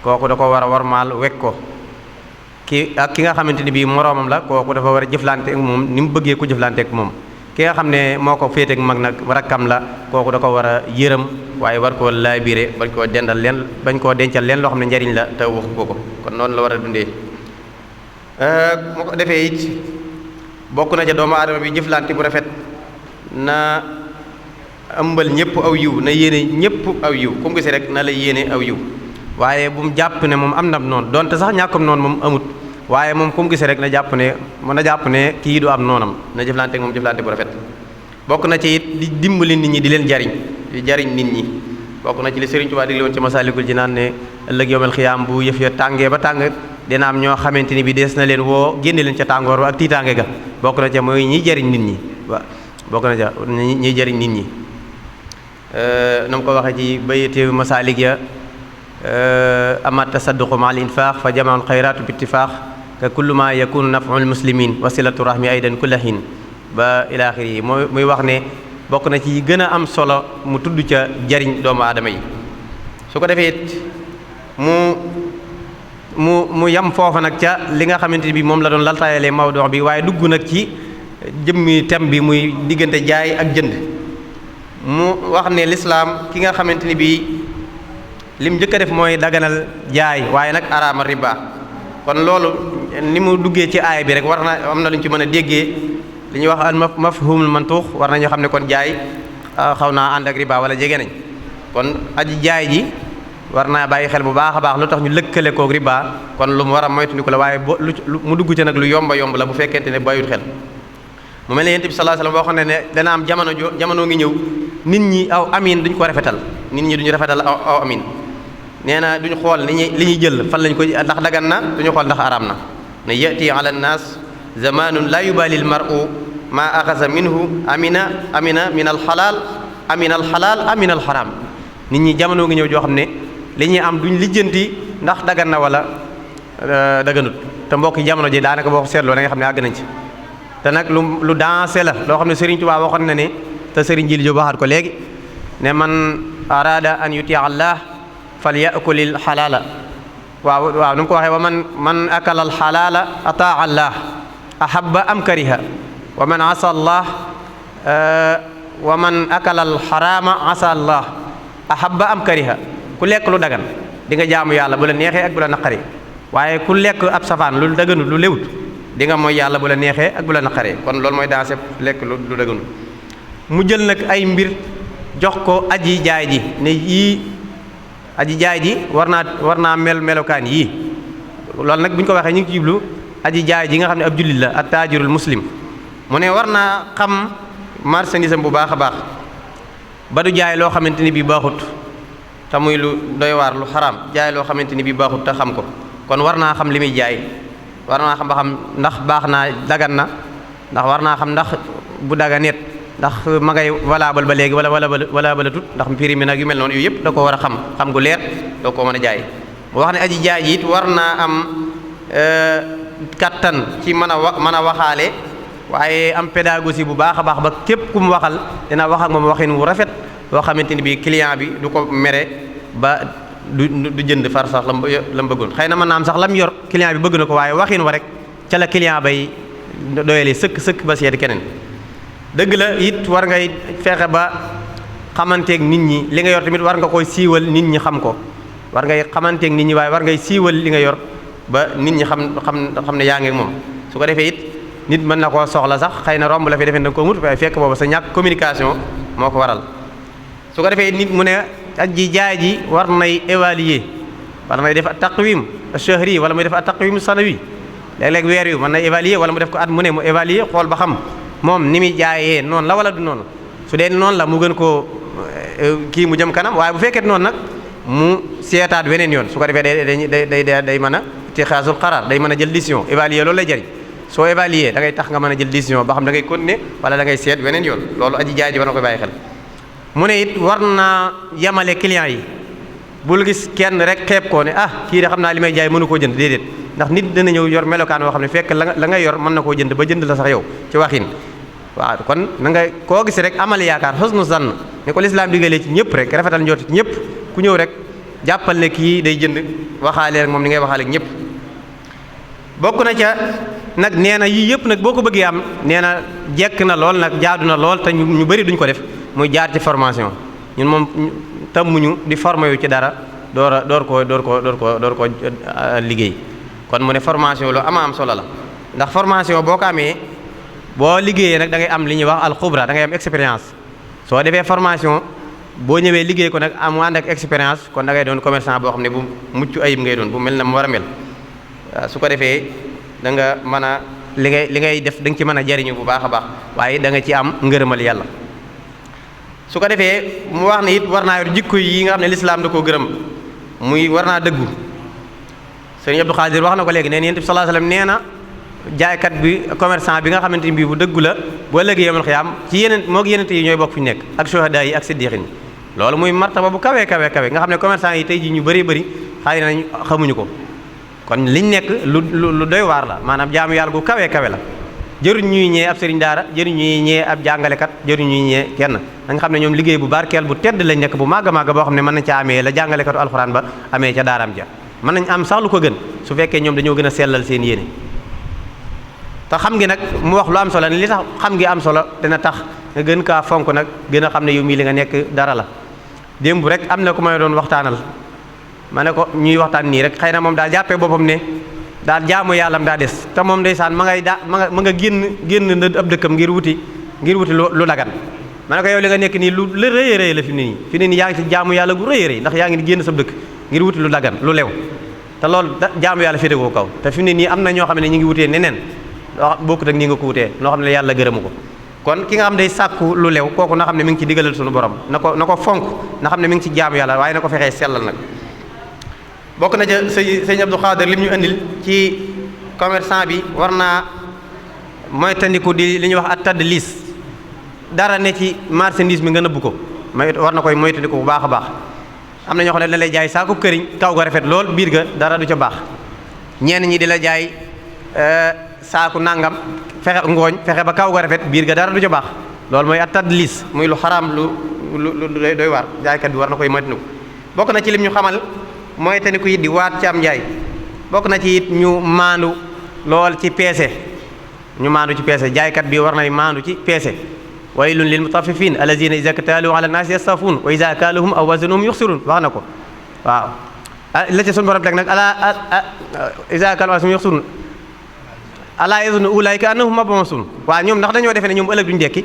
kooku da ko war a warmaal wekk ko ki nga xamante ni bii moroomam la kooku dafa war a jëflante ak moom ni mu bëggee ko jëflante ak moom ki nga xam ne moo ko féete ak mag nag rakkam la kooku da ko war a yërëm waaye war koo laabire bañ koo dencal leen loo xam ne njariñ la te waxu ko kon noonu la war a dundee mu ko defee it bokk na ca doomu aadama bi jëflante bu rafet na ëmbal ñëpp aw yiw na yéene ñëpp aw yiw comme gis rek na la yéene aw yiw waaye bu mu jàpp ne moom am na noonu donte sax ñàkkam noonu moom amut waaye moom comme gis rek na jàpp ne kii du am noonam na jëflante ak moom jëflante bu rafet bokk na ci it di dimbali nit ñi di leen jariñ nit ñi bokk na ci li Sëriñ Tuubaa digle woon ci Masaalikul Jinaan ne ëllëg yawmal xiyaam bu yëf ya tàngee ba tàng dina am ñoo xamante ni bi dees na leen woo génne leen ca tàngoor ba ak tiitaange ga bokk na ca mooy ñiy jëriñ nit ñi bokk na ca ñiy jëriñ nit ñi na mu ko waxee ci bayti Masaalik ya ama tasadduqu ma al infaq fa jamaul xayraatu bi ittifaq ka kullu ma yakunu naf'ul muslimin wasilatu rahmi aydan kulla hin ba ila axiri yi muy wax ne bokk na ci gën a am solo mu tudd ca jariñ doomu aadama yi su ko defee it mu yam foofa nag ca li nga xamante ni bi moom la doon laltaayalee mawduu bi waaye dugg nag ci jëmmi thème bi muy diggante jaay ak jënd mu wax ne lislaam ki nga xamante ni bi lim njëkk a def mooy daganal jaay waaye nag araama riba kon loolu ni mu duggee ci aaya bi rek war na am na lu ñu ci mën a déggee li ñuy wax al mafhumul mantuux war nañoo xam ne kon jaay xaw naa ànd ak riba wala jege nañ kon aji jaay ji war naa bàyyi xel bu baax a baax lu tax ñu lëkkale koog riba kon lu mu war a moytandiku la waaye mu dugg ci nag lu yomba yomb la bu fekkente ne bàyyut xel mu mel ne yonent bi sallallahu alayhi wasallam boo xam ne dana am jamono ngi ñëw nit ñi aw amin duñ ko rafetal nit ñi duñu rafetal aw amin nee na duñu xool li ñuy jël fan lañ ko ndax dagan na duñu xool ndax araam na ne yati ala nnaas zamanun la yubali al mar'u ma axasa minhu amina min al xalaal amina al xaraam nit ñi jamono ngi ñëw joo xam ne li ñuy am duñ lijjanti ndax dagan na wala daganut te mbokk yi jamono ji daanaka boo ko seetloo da nga xam ne àgg nañ ci te nag lu dansé la loo xam ne Serigne Touba waxoon na ne te Serigne Jili Jóob waxaat ko léegi ne man arada an yuti Allah fal yakulil xalaala waaw nu mu ko waxee wa man akala al xalaala ataa Allah ahabba am kariha wa man asa Allah wa man akala al xaraama asa Allah ahabba am kariha ku lekk lu dagan di nga jaamu yàlla bu la neexee ak bu la naqari waaye ku lekk ab safaan lu daganut lu lewut di nga mooy yàlla bu la neexee ak bu la naqaree kon loolu mooy dansé lekk lu daganut mu jël nag ay mbir jox ko aji jaay ji ne yii aji jaay ji war naa melokaan yii loolu nag bu ñu ko waxee ñu ngi ci jublu aji jaay ji nga xam ne ab jullit la at taajirul muslim mu ne war naa xam marchandise bu baax a baax ba du jaay loo xamante ni bii baaxut te muy lu doy waar lu xaraam jaay loo xamante ni bii baaxut te xam ko kon war naa xam li muy jaay war naa xam ba xam ndax baax naa dagan na ndax war naa xam ndax bu daganeet ndax ma ngay valable ba léegi wala bala tut ndax prix mi nag yu mel noonu yooyu yëpp da ko war a xam gu leer doo ko mën a jaay mu wax ne aji jaay ji it war naa am kattan ci mën a waxaale waaye am pédagogie bu baax a baax ba képp ku mu waxal dina wax ak moom waxin wu rafet boo xamante ni bii client bi du ko mere ba du jënd far sax la mu bëggoon xëy na mën naa am sax lam yor client bi bëgg na ko waaye waxin wa rek ca la client bay doyale sëkk ba seeti keneen dëgg la it war ngay fexe ba xamanteeg nit ñi li nga yor tamit war nga koy siiwal nit ñi xam ko war ngay xamanteeg nit ñi waaye war ngay siiwal li nga yor ba nit ñi xam ne yaa ngi ak moom su ko defee it nit mën na koo soxla sax xëy na romb la fi defee da nga ko mut waaye fekk boobu sa ñàkk communication moo ko waral su ko defee nit mu ne aji jaay ji war nay évaluer war nay def taqwim shahri wala muy def taqwim sanawi léeg-léeg weer yu mën na évaluer wala mu def ko at mu ne mu évaluer xool ba xam moom ni muy jaayee noonu la wala du noonu su dee noonu la mu gën koo kii mu jëm kanam waaye bu fekkee noonu nag mu seetaat weneen yoon su ko defee day mën a itixaasul xaraar day mën a jël décision évaluer loolu lay jëriñ soo évaluer da ngay tax nga mën a jël décision ba xam da ngay continuer wala da ngay seet weneen yoon loolu aji jaay ji war na koy bàyyi xel mu ne it war naa yamale client yi bul gis kenn rek xeeb koo ne kii de xam naa li may jaay mënu koo jënd déedéet ndax nit dana ñëw yor melokaan woo xam ne fekk la nga yor mën na koo jënd ba jënd la sax yow ci waxin waaw kon na nga koo gis rek amal yaakaar xusnu zann ni ko lislaam digalee ci ñëpp rek rafetal njort ci ñëpp ku ñëw rek jàppal ne kii day jënd waxaale rek moom ni ngay waxaale ak ñëpp bokk na ca nag nee na yii yëpp nag boo ko bëggee am nee na jekk na lool nag jaadu na lool te ñu bëri duñ ko def muy jaar ci formation ñun moom tàmmuñu di formé yu ci dara door ko liggéey kon mu ne formation lu am solo la ndax formation boo ko amee boo liggéeyee nag da ngay am li ñuy wax alxubra da ngay am expérience soo defee formation boo ñëwee liggéey ko nag am ànd ak expérience kon da ngay doon commerçant boo xam ne bu mucc ayib ngay doon bu mel na mu war a mel su ko defee da nga mën a li ngay def da nga ci mën a jariñu bu baax a baax waaye da nga ci am ngërëmal yàlla su ko defee mu wax ne it war naa yor jikko yi nga xam ne lislaam da koo gërëm muy war naa dëggu. sëriñ Abdou Khadir wax na ko léegi nee na Yonent bi sallallahu alayhi wasallam nee na jaaykat bi commerçant bi nga xamante ni bii bu dëggu la bu ëllëgee yawmal xiyaam ci yeneen moog yeneen yi ñooy bokk fi ñu nekk ak shuhada yi ak siddiqin yi loolu muy martaba bu kawe kawe kawe nga xam ne commerçant yi tey ji ñu bëri bëri xëy nañ xamuñu ko kon liñ nekk lu doy waar la maanaam jaamu yàlla gu kawe kawe la jëruñ ñuy ñee ab sëriñ daara jëruñ ñuy ñee ab jàngalekat jëruñ ñuy ñee kenn da nga xam ne ñoom liggéey bu barkeel bu tedd lañ nekk bu màgg a màgg boo xam ne mën nañ ca amee la jàngalekatu alxuraan ba amee ca daaraam ja mën nañ am sax lu ko gën su fekkee ñoom dañoo gën a sellal seen yéene te xam ngi nag mu wax lu am solo li tax xam ngi am solo dina tax nga gën kaa fonk nag gën a xam ne yow mii li nga nekk dara la démb rek am na ku may doon waxtaanal ma ne ko ñuy waxtaan nii rek xëy na moom daal jàppee boppam ne daal jaamu yàllam daa des te moom ndeysaan ma nga génn na ab dëkkam ngir wuti lu dagan ma ne ko yow li nga nekk nii lu rëy a rëy la fi ne nii yaa ngi ci jaamu yàlla gu rëy a rëy ndax yaa ngi génn sa dëkk ngir wuti lu dagan lu lew te loolu jaamu yàlla féetewoo kaw te fi ne nii am na ñoo xam ne ñu ngi wutee neneen loo bokkut ak nii nga ko wutee loo xam ne yàlla gërëmu ko kon ki nga xam day sàkku lu lew kooku na xam ne mi ngi ci digalal suñu borom na ko fonk na xam ne mi ngi ci jaamu yàlla waaye na ko fexee sellal nag bokk na ca sëñ Abdou Khadir lim ñu andil ci commerçant bi war naa moytandiku di li ñuy wax at tadlis dara ne ci marchandise mi nga nëbb ko war na koy moytandiku bu baax a baax am na ñoo xam ne da lay jaay saako këriñ kaw ga rafet lool biir ga dara du ca baax ñenn ñi di la jaay saaku nangam fexe ba kaw ga rafet biir ga dara du ca baax loolu mooy at tadlis muy lu xaraam lu doy waar jaaykat bi war na koy moytandiku bokk na ci lim ñu xamal mooy te ni ko it di waat ci am njaay bokk na ci it ñu maandu lool ci peese jaaykat bi war nay maandu ci peese waylun lil mutaffifin allazina iza ktaalu ala naasi yastawfuun wa iza kaaluhum aw wazanuhum yuxsiruun wax na ko waaw la ca sunu borom teg nag iza kaalu ala yuxsiruun alaa yazunnu ulaa'ika annahum mab'uusuun waaw ñoom ndax dañoo defe ne ñoom ëllëg duñ dekki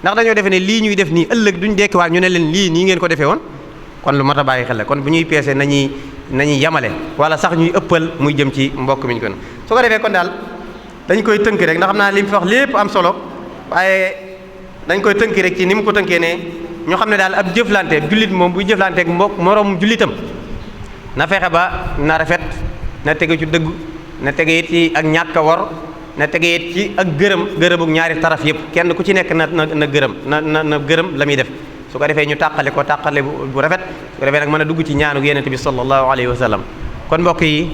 ndax dañoo defe ne lii ñuy def nii ëllëg duñ dekki waa ñu ne leen lii nii ngeen ko defee woon kon lu mat a bàyyi xel la kon bu ñuy peese nañuy yamale wala sax ñuy ëppal muy jëm ci mbokk mi ñu ko su ko defee kon daal dañ koy tënk rek ndax xam naa li mu fi wax lépp am solo waaye dañ koy tënk rek ci ni mu ko tënkee ne ñu xam ne daal ab jëflante jullit moom buy jëflanteek mbokk moroom jullitam na fexe ba na rafet na tege ci dëgg na tege it ci ak ñàkk a wor na tege it ci ak gërëmuk ñaari taraf yëpp kenn ku ci nekk na gërëm na gërëm la muy def su ko defee ñu tàqale bu rafet su ko defee nag mën a dugg ci ñaanu Yonent bi sallallahu alayhi wa sallam kon mbokk yi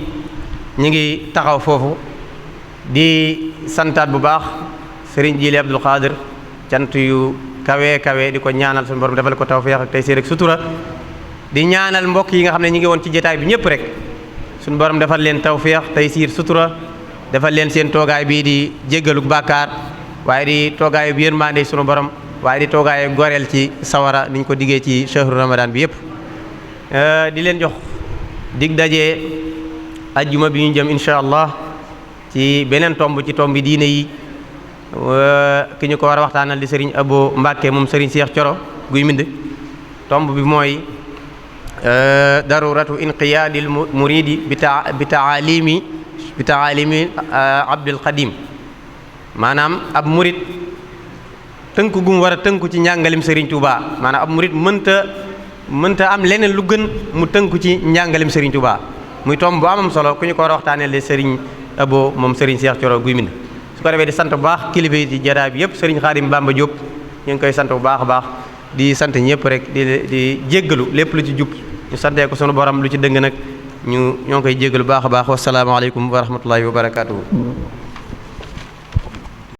ñu ngi taxaw foofu di santaat bu baax Serigne Djily Abdou Khadir cant yu kawe kawe di ko ñaanal suñu borom defal ko tawfeex ak tayseer ak sutura di ñaanal mbokk yi nga xam ne ñu ngi woon ci jotaay bi ñëpp rek suñu borom defal leen tawfeex tayseer sutura defal leen seen toogaay bii di jéggaluk bàkkaar waaye di toogaayu bi yërmande suñu borom waaye di toogaayu goreel ci sawara niñ ko diggee ci shahru ramadan bi yëpp di leen jox dig daje ajjuma bi ñu jëm insha allah ci beneen tomb ci tomb bi diine yi ki ñu ko war a waxtaanal di Serigne Abo Mbacke moom Serigne Cheikh Thioro guy mbind tomb bi mooy daruratu inqiyaadil muridi bi taalimi Abdul Qadim maanaam ab murid tënku gum war a tënku ci njàngalim Serigne Touba maanaam ab murid mënta am leneen lu gën mu tënku ci njàngalim Serigne Touba muy tomb bu amam solo ku ñu ko war a waxtaanee di Serigne Abo moom Serigne Cheikh Thioro guy mbind su ko defee di sant bu baax kilifa yi ci jataay bi yëpp Serigne Khadim Bamba Diop ñu ngi koy sant bu baax a baax di sant ñëpp rek di jéggalu lépp lu ci jub ñu santee ko sunu borom lu ci dëng nag ñoo ngi koy jéggalu baax a baax wasalaamaaleykum wa rahmatullahi wa barakaatuhu